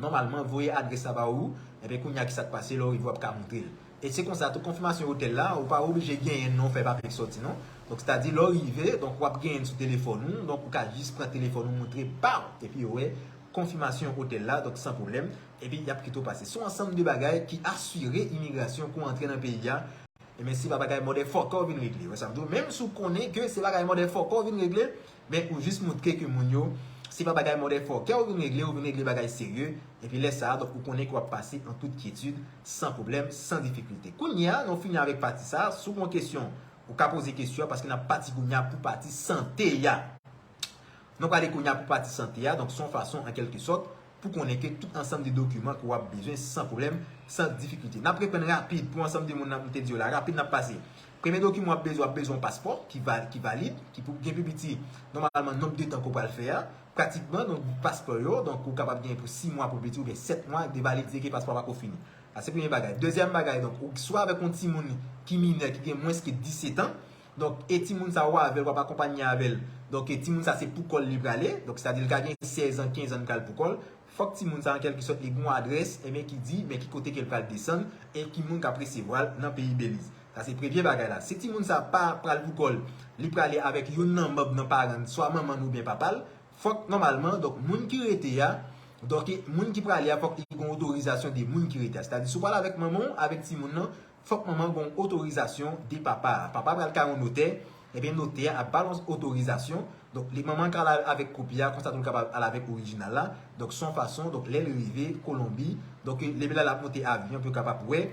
nòmalman, voye adrès la ba ou, ebyen, kounye a, kisa k pase, lè w rive, w ap ka montre l. E se konsa tou, konfimasyon otèl la, ou pa oblije genyen l non, fè pa fèk sòti non. Donk, sètadi, lè w rive, donk, w ap genyen l sou telefòn ou, donk, ou ka jis pran telefòn ou, montre, paw, epi yo wè konfimasyon otèl la, donk, san pwoblèm, epi y ap kite w pase. Se yon ansanm de bagay ki asire imigrasyon pou w antre nan peyi a, Ebyen, se pa bagay motherfucker w vin regle. Wè sa m di w? Menm si w konnen ke se bagay motherfucker w vin regle, men ou jis montre ke moun yo, se pa bagay motherfucker w vin regle, ou vin regle bagay serye. Epi lè sa a, donk, ou konnen ke w ap pase an tout kyetid, san pwoblèm, san difikilte. Kounye a, nou fini avèk pati sa a. Si w gen yon kesyon, ou ka poze kesyon an, paske n ap pati kounye a pou pati sante a. Nou prale kounye a pou pati sante a, donk se yon fason, an kèlke sòt, pou konnen ke tout ansanm de dokiman ke w ap bezwen san pwoblèm, san difikilte. N ap reprann rapid pou ansanm de moun nan, m te di yo la, rapid n ap pase. Premye dokiman w ap bezwen, w ap bezwen yon paspò ki va-, ki valid, ki pou gen pi piti, nòmalman, nonb de tan ke w pral fè a. Pratikman, donk, paspò yo, donk, ou kapab genyen pou sis mwa pou piti oubyen sèt mwa, de validite ke paspò a pako fini. Sa se premye bagay. Dezyèm bagay, donk, ou swa avèk yon timoun ki minè, ki gen mwens ke disèt an, Donk, e timoun sa ou avè l, w ap akonpanye avè l. Donk, e timoun sa se pou kò l li prale. Donk, sètadi l ka gen sèz an, kenz an, li pral pou kò l. Fòk timoun sa, an kèlke sòt, li gen yon adrès, ebyen, ki di, men ki kote ke l pral desann, e ki moun k ap resevwa l nan peyi Beliz. Sa se premye bagay la. Si timoun sa pa pral pou kò l, li prale avèk youn nan manm nan paran l, swa manman l oubyen papa l, fòk, nòmalman, donk, moun ki rete a, donk, moun ki prale a, fòk li gen otorizasyon de moun ki rete a. Sètadi, si w pral avèk manman w, avèk timoun nan, fòk manman gen yon otorizasyon de papa a. Papa a pral kay yon notè, ebyen notè a ap ba l yon otorizasyon. Donk, li manman ka al avèk kopi a, konsa tou l kapab al avèk orijinal la. Donk, se yon fason, donk, lè l rive Kolonbi, donk, lè l ap monte avyon pou yo kapab wè,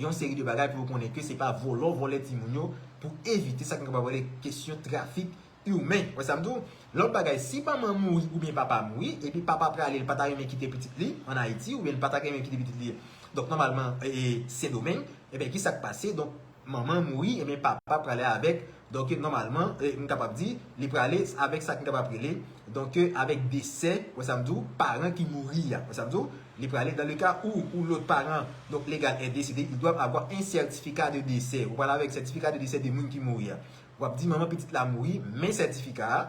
yon seri de bagay pou yo konnen ke se pa vòlò vòlè timoun yo, pou evite sa ki kapab rele kesyon trafik imen. Wè sa m di w? Lòt bagay, si manman mouri oubyen papa mouri, epi papa prale, li pa ta renmen kite pitit li ann Ayiti, oubyen li pa ta renmen kite pitit li, donk, nòmalman, e, Sendomeng, ebyen, ki sa k pase? Donk, manman mouri, ebyen, papa prale avèk, donk, nòmalman, e, m kapab di, li prale avèk sa k kapab rele, donk, avèk desè, wè sa m di w, paran ki mouri a, wè sa m di w, li prale, dans le cas où, où l'autre parent, donc, légal est décédé, ils doivent avoir un certificat de décès. Ou prale avèk sètifika de desè de moun ki mouri a. W ap di manman pitit la mouri, men sètifika a,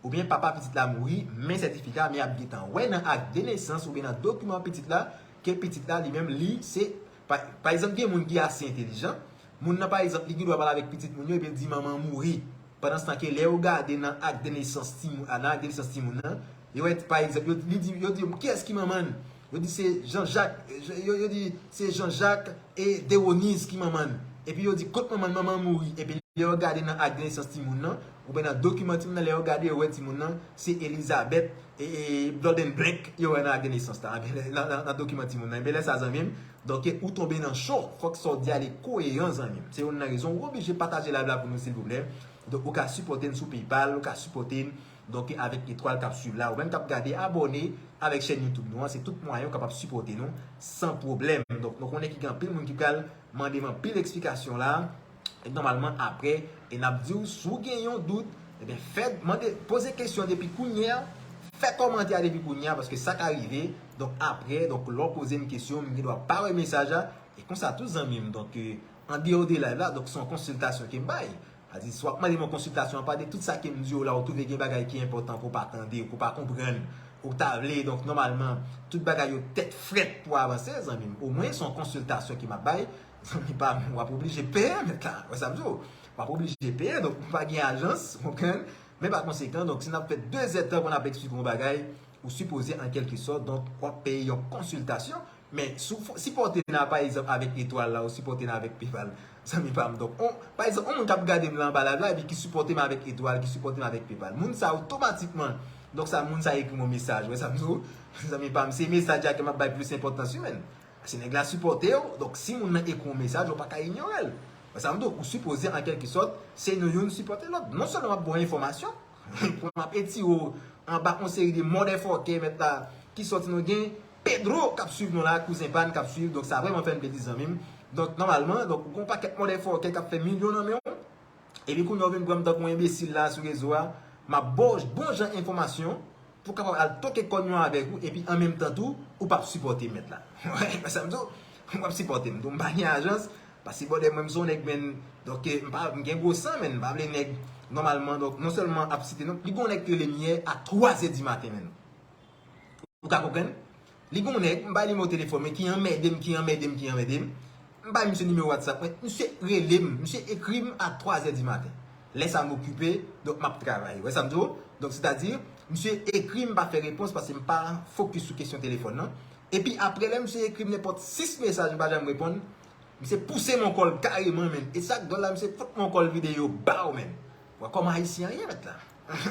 oubyen papa pitit la mouri, men sètifika a, men y ap gentan wè nan ak de nesans oubyen nan dokiman pitit la, ke pitit la li menm li se, pa, pa egzanp, gen moun ki ase entelijan, moun nan pa egzanp li gen dwa pale avèk pitit moun yo epi l di manman mouri. Pandanstan ke lè yo gade nan ak de nesans timoun, nan ak de nesans timoun nan, yo wè pa egzanp, yo, li di, yo di kiyès ki manman l? Yo di se Jean Jacques, yo, yo di se Jean Jacques e Deronise ki manman l. Epi yo di kot manman l, manman l mouri. Epi lè yo gade nan ak de nesans timoun nan, oubyen nan dokiman timoun nan, lè yo gade, yo wè timoun nan se Elizabeth e, e Blodenblank yo wè nan ak de nesans la. Nan, nan, nan dokiman timoun nan. Ebyen lè sa zanmi m, donk ou tonbe nan cho. Fòk sa w di a li koyeran zanmi m. Se youn nan rezon ou oblije pataje live la pou nou silvouplè. Donk ou ka sipòte n sou PayPal, ou ka sipòte n donk avèk etwal k ap swiv la, ou menm k ap gade, abòne avèk chèn YouTube nou an, se tout mwayen ou kapab sipòte nou san pwoblèm. Donk nou konnen ki gen anpil moun ki pral mande m anpil eksplikasyon la, e nòmalman apre, e n ap di w, si w gen yon dout, ebyen, fè, mande, poze kesyon depi kounye a, fè kòmantè a depi kounye a, paske sa ka rive, donk apre, donk lè w poze m kesyon, m gen dwa pa wè mesaj la, e konsa tou zanmi m, donk, e, an deyò de live la, donk se yon konsiltasyon ke m bay. Sa di, si w ap mande m yon konsiltasyon, apa de tout sa ke m di w la, ou twouve gen bagay ki enpòtan ke w pa tande, ke w pa konprann, ou ta vle, donk, nòmalman, tout bagay yo tèt frèt pou avanse, zanmi m. Omwen, se yon konsiltasyon ke m ap bay, zanmi pa m, w ap oblije peye, mèt la. Wè sa m di w? W ap oblije peye, donk, m pa gen ajans, w konprann? Men pa konsekan, donk, si n ap fè de zèdtan pou n ap eksplike yon bagay, ou sipoze, an kèlke sòt, donk, w ap peye yon konsiltasyon, Men, si w sipòte n a, pa egzanp, avèk etwal la, ou sipòte n a avèk PayPal, zanmi pa m. Donk, on, pa egzanp, on moun k ap gade m la anba live la, epi ki sipòte m avèk etwal, ki sipòte m avèk PayPal. Moun sa otomatikman, donk sa, moun sa ekri m yon mesaj. Wè sa m di w? Zanmi pa m, se mesaj la ke m ap bay plis enpòtans wi, menn. Se nèg la sipòte w, donk si moun nan ekri w yon mesaj, ou pa ka inyore l. Wè sa m di w? Ou sipoze, an kèlke sòt, se nou youn sipòte lòt. Non sèlman m ap ba w enfòmasyon, pou m ap etire w anba yon seri de motherfucker, mèt la, ki sòti nou gen Pedro k ap swiv nou la, kouzen pa n k ap swiv, donk sa vrèman fè n plezi zanmi m. Donk nòmalman, donk ou gen yon pakèt motherfucker k ap fè milyon nan men w, epi kounye a w vin pran m tankou yon enbesil la sou rezo a, m ap ba w bon jan enfòmasyon pou w kapab al toke kòn yo avèk ou, epi an menm tan tou, ou p ap sipòte m mèt la. Wè, sa m di w, ou p ap sipòte m. Donk m pa gen ajans, paske brother mwen m se yon nèg, menn, donk, eh, m pa, m gen gwo san, menn, m pa vle nèg, nòmalman, donk, non sèlman ap site non, li gen yon nèg ki rele m yè a twa zè di maten, menn. Ou ka konprann? Li gen yon nèg, m bay nimewo telefòn mwen, ki anmède m, ki anmède m, ki anmède m. M bay misye nimewo WhatsApp mwen, misye rele m, misye ekri m a twa zè di maten. Lè sa m okipe, donk m ap travay. Wè sa m di w? Donk, sètadi, misye ekri m, m pa fè repons paske m pa fokis sou kesyon telefòn nan. Epi apre, lè misye ekri m nenpòt sis mesaj, m pa janm reponn, misye pouse m yon kòl kareman, menn. E sa k dwòl la, misye fout m yon kòl videyo, baw, menn. Wè kòman Ayisyen an ye, mèt la.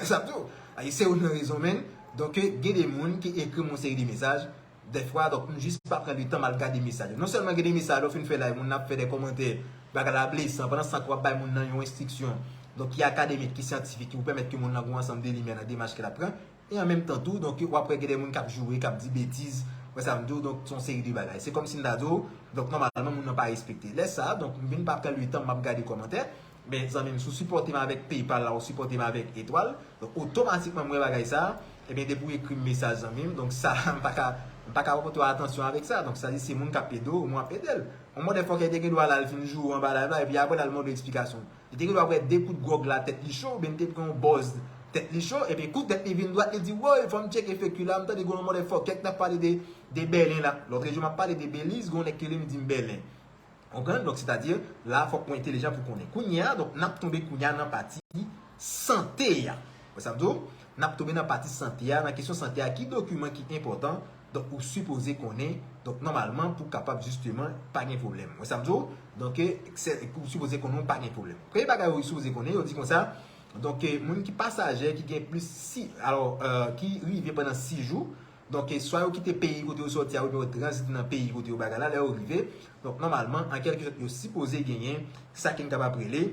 Sa m di w, se youn nan rezon, menn. Donk, gen de moun ki ekri m yon seri de mesaj. Dèfwa, donk, m jis pa pran letan m al gade mesaj yo. Non sèlman gen de mesaj, lè w fin fè live, moun nan ap fè de kòmantè, bagay la blesan, pandan sa w ap bay moun nan yon enstriksyon, donk, ki akademik, ki syantifik, ki pou pèmèt ke moun nan gen yon ansanm de limyè nan demach ke l ap pran. E an menm tan tou, donk, w ap wè gen de moun k ap joure, k ap di betiz, wè sa m di w, donk, se yon seri de bagay. Se kòmsi m ta di w, donk, nòmalman, moun nan pa respekte. Lè sa, donk, m vin pa pran letan m ap gade kòmantè, men, zanmi m, si w sipòte m avèk PayPal la, ou sipòte m avèk etwal, donk, otomatikman, m wè bagay sa, ebyen, depi w ekri m mesaj, zanmi m, donk, sa, m pa ka, m pa ka pa pote w atansyon avèk sa. Donk, sa di se moun k ap ede w, mwen ap ede l. Yon motherfucker te gen dwa la, l fin joure w anba live la, epi apre l al mande w eksplikasyon. Li te gen dwa pran de kout gwòg la, tèt li cho, oubyen li te pran yon bòz, tèt li cho, epi kou tèt li vin dwat, li di, woy, fò m tcheke fake la, m tande gen yon motherfucker k t ap pale de, de Bèlen la. Lòt jou, m ap pale de Beliz, gen yon nèg ki rele m, li di m Bèlen. Konprann? Donk, sètadi, la, fòk ou entelijan pou konnen. Kounye a, donk, n ap tonbe kounye a nan pati sante a. Wè sa m di w? N ap tonbe nan pati sante a, nan kesyon sante a, ki dokiman ki enpòtan, donk, ou sipoze konnen, donk, nòmalman, pou kapab, jisteman, pa gen pwoblèm. Wè sa m di w? Donk, e, se, ou sipoze konnen ou pa gen pwoblèm. Premye bagay ou sipoze konnen, yo di konsa, donk, e, moun ki pasaje, ki gen plis sis, alò, e, ki rive pandan sis jou, Donk, e swa yo kite peyi kote yo sòti a, oubyen yo tranzite nan peyi kote yo bagay la, lè yo rive. Donk, nòmalman, an kèlke sòt, yo sipoze genyen sa ke n kapab rele,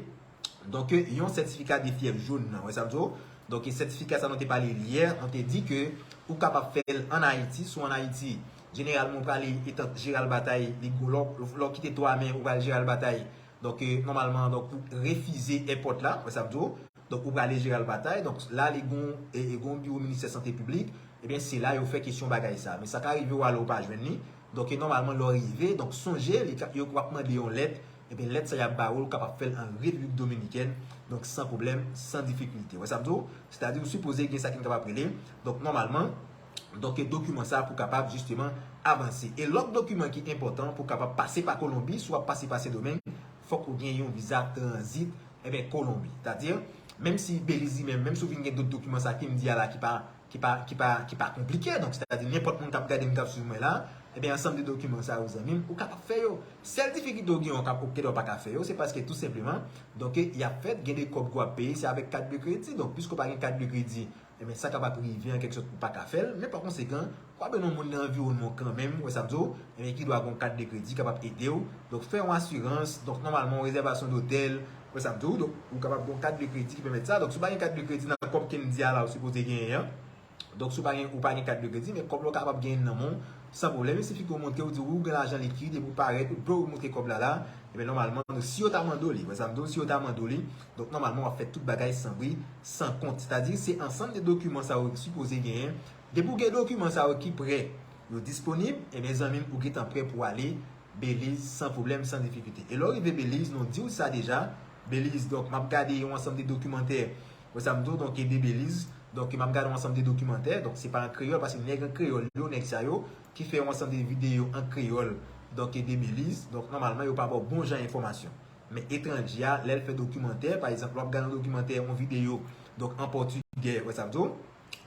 donk, yon sètifika de fyèv jòn nan. Wè sa m di w? Donk, e sètifika sa nou te pale yè, nou te di ke ou kapab fè l ann Ayiti, si w ann Ayiti, jeneralman, ou prale etan Jeral Batay, li gwo, lè w, lè w kite Twamen, ou pral Jeral Batay. Donk, e, nòmalman, donk, ou refize èpòt la, wè sa m di w? Donk, ou prale Jeral Batay. Donk, la, li gon, e, e gon biwo Ministè Sante Piblik. Ebyen, se la yo fè kesyon bagay sa. Men sa ka rive w ale, ou pa jwenn li. Donk, e nòmalman, lè w rive, donk, sonje, li ka, yo w ap mande yon lèt. Ebyen, lèt sa y ap ba ou, ou kapab fè l an Repiblik Dominikèn. Donk, san pwoblèm, san difikilte. Wè sa m di w? Sètadi, ou sipoze gen sa ki n kapab rele. Donk, nòmalman, donk, e dokiman sa pou kapab, jisteman, avanse. E lòt dokiman ki enpòtan pou kapab pase pa Kolonbi, si w ap pase pa Sendomeng, fòk ou gen yon viza tranzit, ebyen, Kolonbi. Sètadi, menm si Beliz li menm, menm si w vin gen dòt dokiman sa ke m di a la ki pa, ki pa, ki pa, ki pa konplike, donk, sètadi, nenpòt moun k ap gade m, k ap swiv mwen la, ebyen, ansanm de dokiman sa yo, zanmi m, ou kapab fè yo. Sèl difikilte w gen an, w ka, ou, ou pa ka fè yo, se paske tou senpleman, donk, y ap fèt, gen de kòb ke w ap peye, se avèk kat de kredi. Donk, piske w pa gen kat de kredi, ebyen, sa kapab rive an kèk sòt ou pa ka fè l, men pa konsekan, w ap jwenn yon moun nan anviwònman w kanmenm, wè sa m di w, ebyen, ki dwe gen yon kat de kredi kapab ede w. Donk, fè yon asirans, donk, nòmalman, yon rezèvasyon dotèl, wè sa m di w, donk, ou kapab gen yon kat de kredi ki pèmèt sa. Donk, si w pa gen kat de kredi nan kòb ke m di a la, ou sipoze genyen an. Donk, si w pa gen, ou pa gen kat de kredi, men kòb la w kapab genyen nan men w, san pwoblèm. Il sifi ke w montre, w di, wi, ou gen lajan likid, epi w parèt, ou dwe montre kòb la la, ebyen, nòmalman, donk, si yo ta mande w li, wè sa m di w, si yo ta mande w li, donk, nòmalman, w ap fè tout bagay san bri, san kont. Sètadi, se ansanm de dokiman sa yo ki sipoze genyen. Depi w gen dokiman sa yo ki prè, yo disponib, ebyen, zanmi m, ou gentan prè pou w ale Beliz san pwoblèm, san difikilte. E lè w rive Beliz, nou di w sa deja, Beliz, donk, m ap gade yon ansanm de dokimantè, wè sa m di w, donk, e de Beliz, donk, m ap gade yon ansanm de dokimantè, donk, se pa an kreyòl, paske nèg an kreyòl yo, nèg sa yo, ki fè yon ansanm de videyo an kreyòl, donk, e de Beliz, donk, nòmalman, yo pa ba w bon jan enfòmasyon. Men etranje a, lè l fè dokimantè, pa egzanp, lè w ap gade yon dokimantè, yon videyo, donk, an pòtigè, wè sa m di w,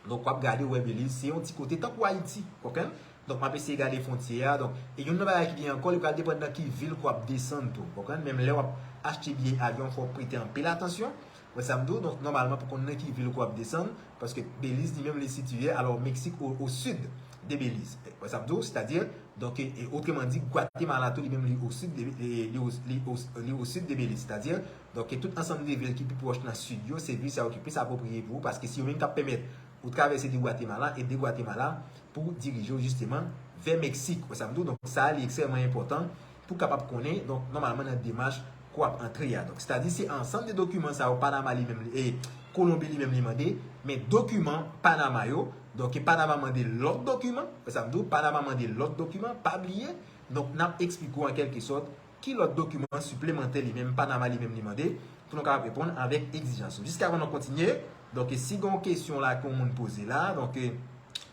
donk, w ap gade, w wè Beliz, se yon ti kote tankou Ayiti, w konprann? Donk, m ap eseye gade fwontyè a. Donk, e youn nan bagay ki gen ankò, li pral depann nan ki vil ke w ap desann tou, w konprann? Menm lè w ap achte biyè avyon, fò w prete anpil atansyon. Wè sa m di w? Donk, nòmalman, pou konn nan ki vil ke w ap desann, paske Beliz li menm li sitiye, alò, Meksik o, o sid de Beliz. Wè sa m di w? Sètadi, donk, e, e, otreman di, Gwatemala tou, li menm li o sid de, e, li o, li o, li o sid de Beliz. Sètadi, donk, e tout ansanm de vil ki pi pwòch nan sid yo, se vil sa yo ki plis apwopriye pou ou, paske se yo menm k ap pèmèt ou travèse de Gwatemala e de Gwatemala pou dirije w jisteman vè Meksik. Wè sa m di w? Donk, sa a, li ekstrèmman enpòtan pou w kapab konnen, donk, nòmalman nan demach ke w ap antre a. Donk, sètadi, se ansanm de dokiman sa yo, Panama li menm, li, e, Kolonbi li menm li mande, men dokiman Panama yo, donk, e Panama mande lòt dokiman, wè sa m di w, Panama mande lòt dokiman, pa bliye, donk, n ap eksplike w an kèlke sòt ki lòt dokiman siplemantè li menm, Panama li menm li mande, pou nou kapab reponn avèk egzijans yo. Jiskavan nou kontinye, donk, si gen yon kesyon la ke yon moun poze la, donk, e,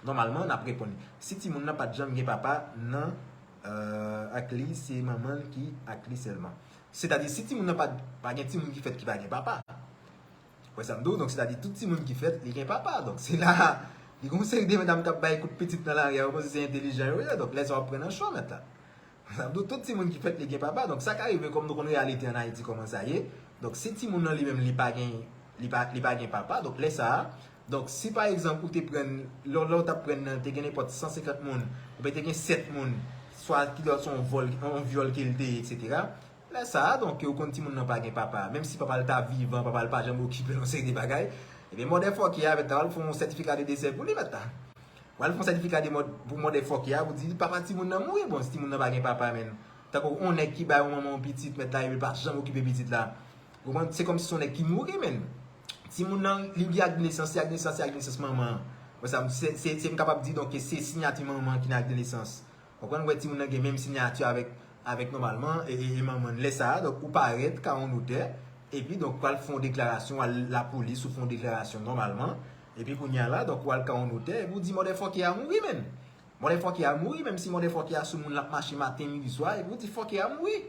nòmalman, n ap reponn li. Si timoun nan pa t janm gen papa, nan, e, ak li, se manman l ki ak li sèlman. Sètadi, si timoun nan pa, pa gen timoun ki fèt ki pa gen papa. Wè sa m di w? Donk, sètadi, tout timoun ki fèt, li gen papa. Donk, se la, li gen yon seri de medam k ap bay kout pitit nan lari a, yo panse se entelijan yo ye. Donk, lè sa w ap pran nan cho, mèt la. Sa vle di tout timoun ki fèt li gen papa. Donk, sa ka rive kòm nou konn reyalite ann Ayiti kòman sa ye. Donk, si timoun nan li menm li pa gen, li pa, li pa gen papa, donk lè sa a, donk si pa egzanp ou te pran, lè, lè w t ap pran nan, te gen nenpòt san senkant moun, oubyen te gen sèt moun, swa ki lòt se yon vòl, yon vyòl ke l te ye, etsetera. Lè sa a, donk, ou konn timoun nan pa gen papa. Menm si papa l ta vivan, papa l pa janm okipe l yon seri de bagay, ebyen, motherfucker a, mèt la, w al fè yon sètifika de desè pou li, mèt la. W al fè yon sètifika de mò-, pou motherfucker a, pou di papa timoun nan mouri. Bon, si timoun nan pa gen papa, menn. Tankou yon nèg ki bay yon manman yon pitit, mèt la, epi l pa janm okipe pitit la. Ou konprann? Se kòmsi se yon nèg ki mouri, menn. Timoun nan, li gen ak de nesans, se ak de nesans, se ak de nesans manman an. Bon, sa, se, se, se m kapab di, donk, se siyati manman an ki nan ak de nesans. Ou konprann? Ou wè timoun nan gen menm siyati avèk, avèk nòmalman, e, e, e manman l. Lè sa a, donk, ou parèt ka yon notè, epi, donk, ou al fè yon deklarasyon, ou al lapolis, ou fè yon deklarasyon nòmalman, epi kounye a la, donk, ou al ka yon notè, epi ou di motherfucker a mouri, menn. Motherfucker a mouri, menm si motherfucker a sou moun l ap mache maten, midi, swa, epi ou di fucker a mouri.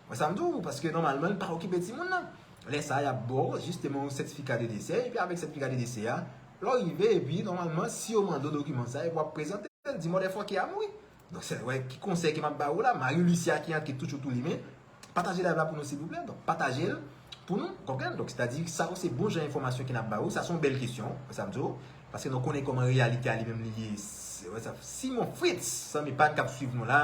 Mwen sa m di w, paske nòmalman, li pa okipe timoun nan. Lè sa a, y ap ba w, jisteman, yon sètifika de desè, epi avèk sètifika de desè a, lè w rive, epi, nòmalman, si yo mande w dokiman sa, epi w ap prezante l, di motherfucker a mouri. Donk, se, wè, ki konsèy ke m ap ba ou la, Marie Lucia ki antre toujou tou limen, pataje live la pou nou, silvouplè. Donk, pataje l pou nou, konprann? Donk, sètadi, sa yo se bon jan enfòmasyon ke n ap ba ou. Sa se yon bèl kesyon, sa m di w. Paske nou konnen kòman reyalite a li menm li ye. Simon Fritz, zanmi pa n k ap swiv nou la.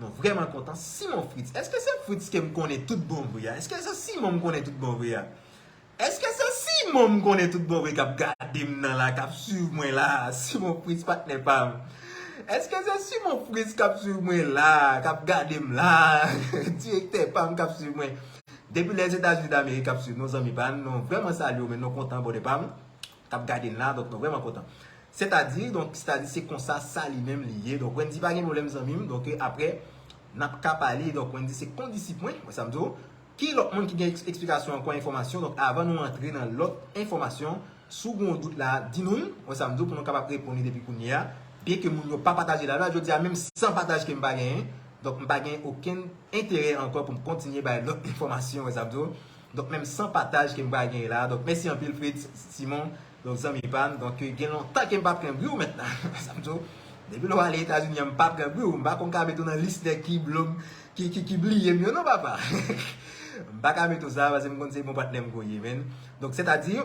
Nou vrèman kontan. Simon Fritz, èske se Fritz ke m konnen tout bon vre a? Èske se Simon m konnen tout bon vre a? Èske se Simon m konnen tout bon vre k ap gade m nan la, k ap swiv mwen la? Simon Fritz, patnè pa m. Èske se Simon Fritz k ap swiv mwen la, k ap gade m la? Direktè pa m k ap swiv mwen. Depi Lèzetazini Damerik k ap swiv nou, zanmi pa n, nou vrèman salye w, men nou kontan, abòne pa m k ap gade n la, donk nou vrèman kontan. Sètadi, donk, sètadi se konsa sa li menm li ye. Donk, Wendy pa gen pwoblèm zanmi m, donk, apre, n ap ka pale, donk, Wendy se kondisip mwen, wè sa m di w. Ki lòt moun ki gen eksplikasyon ankò, enfòmasyon? Donk, avan nou antre nan lòt enfòmasyon, si w gen yon dout la, di nou l, wè sa m di w, pou nou kapab reponn li depi kounye a. Byenke moun yo pa pataje live la, jodi a menm san pataj ke m pa genyen, donk m pa gen okenn enterè ankò pou m kontinye bay lòt enfòmasyon, wè sa m di w. Donk, menm san pataj ke m pa genyen la. Donk, mèsi anpil, Fritz, Simon, donk, zanmi pa n. Donk, gen lontan ke m pa pran bri w mentnan. Sa m di w, depi lè w ale Etazini an, m pa pran bri w. M pa konn ka met ou nan lis nèg ki blo m, ki, ki, ki bliye m yo, non, papa. M pa ka met ou sa, paske m konn se bon patnè m ke w ye, menn. Donk, sètadi,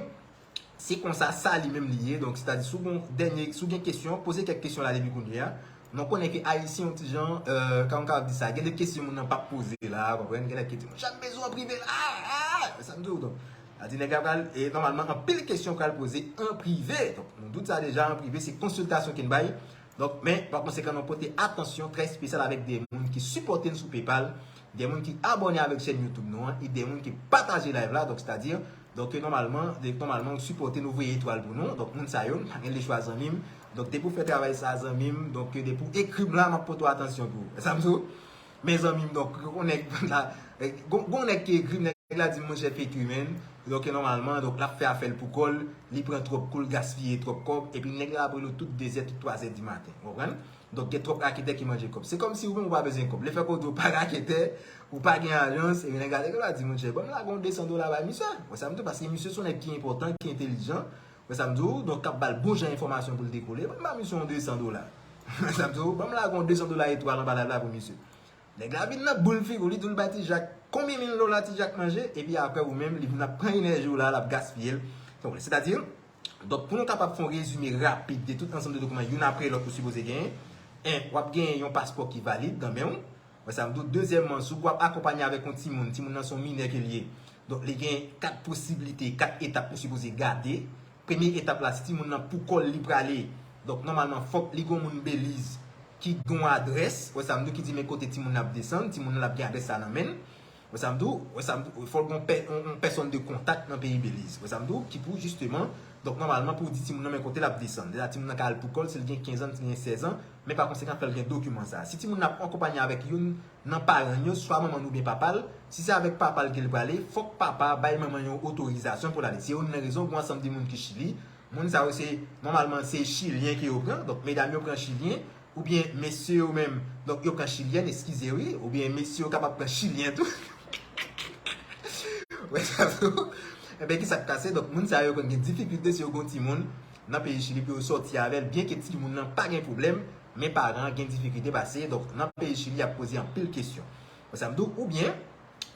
se konsa sa li menm li ye. Donk, sètadi, si w gen dènye, si w gen kesyon, poze kèk kesyon la depi kounye a. Nou konnen ke Ayisyen yon ti jan, euh, kòman m ka di sa, gen de kesyon moun nan p ap poze la, w konprann? Gen nèg ki di, "Monchè, m bezwen an prive la, ah, ah," sa m di w, donk, sa di nèg la pral, e nòmalman, anpil kesyon pral poze an prive. Donk, nou di sa deja, an prive, se konsiltasyon ke n bay. Donk, men, pa konsekan, nou pote atansyon trè espesyal avèk de moun ki sipòte n sou PayPal, de moun ki abòne avèk chèn YouTube nou an, e de moun ki pataje live la, donk, sètadi, donk, nòmalman, de, nòmalman, ou sipòte nou, voye etwal pou nou. Donk, moun sa yo, nou pa gen lechwa, zanmi m. Donk, depi w fè travay sa, zanmi m, donk, depi w ekri m la, m ap pote w atansyon tou. Sa m di w? Men, zanmi m, donk, gon nèg la, gon, gon nèg ki ekri m, nèg la di m, "Monchè, fake you, man." Donk, nòmalman, donk, l ap fè afè l pou kò l, li pran twòp kou, l gaspiye twòp kòb, epi nèg la ap rele w tout de zè, tout twa zè di maten. Ou konprann? Donk, gen twòp raketè ki manje kòb. Se kòmsi ou menm ou pa bezwen kòb. Lefètke w di w pa raketè, ou pa gen ajans, epi nèg la, nèg la di, "Monchè, ban m lage yon de san dola bay misye." Wè sa m di w, paske misye se yon nèg ki enpòtan, ki entèlijan. Wè sa m di w, donk k ap ba l bon jan enfòmasyon pou l dekole. Ban m ba misye yon de san dola. Wè sa m di w, ban m lage yon de san dola etwal anba live la pou misye. Nèg la vin nan boul figi w, li di w l bay Ti Jak konbyen mil dola Ti Jak manje, epi apre ou menm, li vin ap pran enèji w la, l ap gaspiye l. Donk, sètadi, donk, pou nou kapab fè yon rezime rapid de tout ansanm de dokiman youn apre lòt ou sipoze genyen, en, w ap genyen yon paspò ki valid nan men w. Wè sa m di w. Dezyèmman, si w ap akonpanye avèk yon timoun, timoun nan se yon minè ke l ye. Donk, li gen kat posiblite, kat etap ou sipoze gade. Premye etap la, si timoun nan pou kò l li prale, donk, nòmalman, fòk li gen yon moun Beliz ki gen yon adrès, wè sa m di w, ki di men kote timoun nan ap desann, timoun nan l ap gen adrès sa nan men l. Wè sa m di w, wè sa m di w, fòk gen yon pè-, yon, yon pèsòn de kontak nan peyi Beliz. Wè sa m di w, ki pou jisteman, donk, nòmalman, pou w di timoun nan men kote l ap desann. Deja, timoun nan ka al pou kò l, si l gen kenz an, si l gen sèz an, men pa konsekan, fè l gen dokiman sa. Si timoun nan ap akonpanye avèk youn nan paran l yo, swa manman l oubyen papa l, si se avèk papa l ke l prale, fòk papa bay manman yon otorizasyon pou l ale. Se youn nan rezon, gen yon ansanm de moun ki Chili. Moun sa yo se, nòmalman, se Chilyen ke yo pran. Donk, medam yo pran Chilyen, oubyen mesye yo menm, donk, yo pran Chilyèn, eskize wi, oubyen mesye yo kapab pran Chilyen tou. Wè sa tou. Enben, ki sa k pase? Donk, moun sa yo konn gen difikilte si yo gen yon timoun nan peyi Chili pou yo sòti avè l, byenke timoun nan pa gen pwoblèm, men paran an gen difikilte pase. Donk, nan peyi Chili, y ap poze anpil kesyon. Wè sa m di w, oubyen,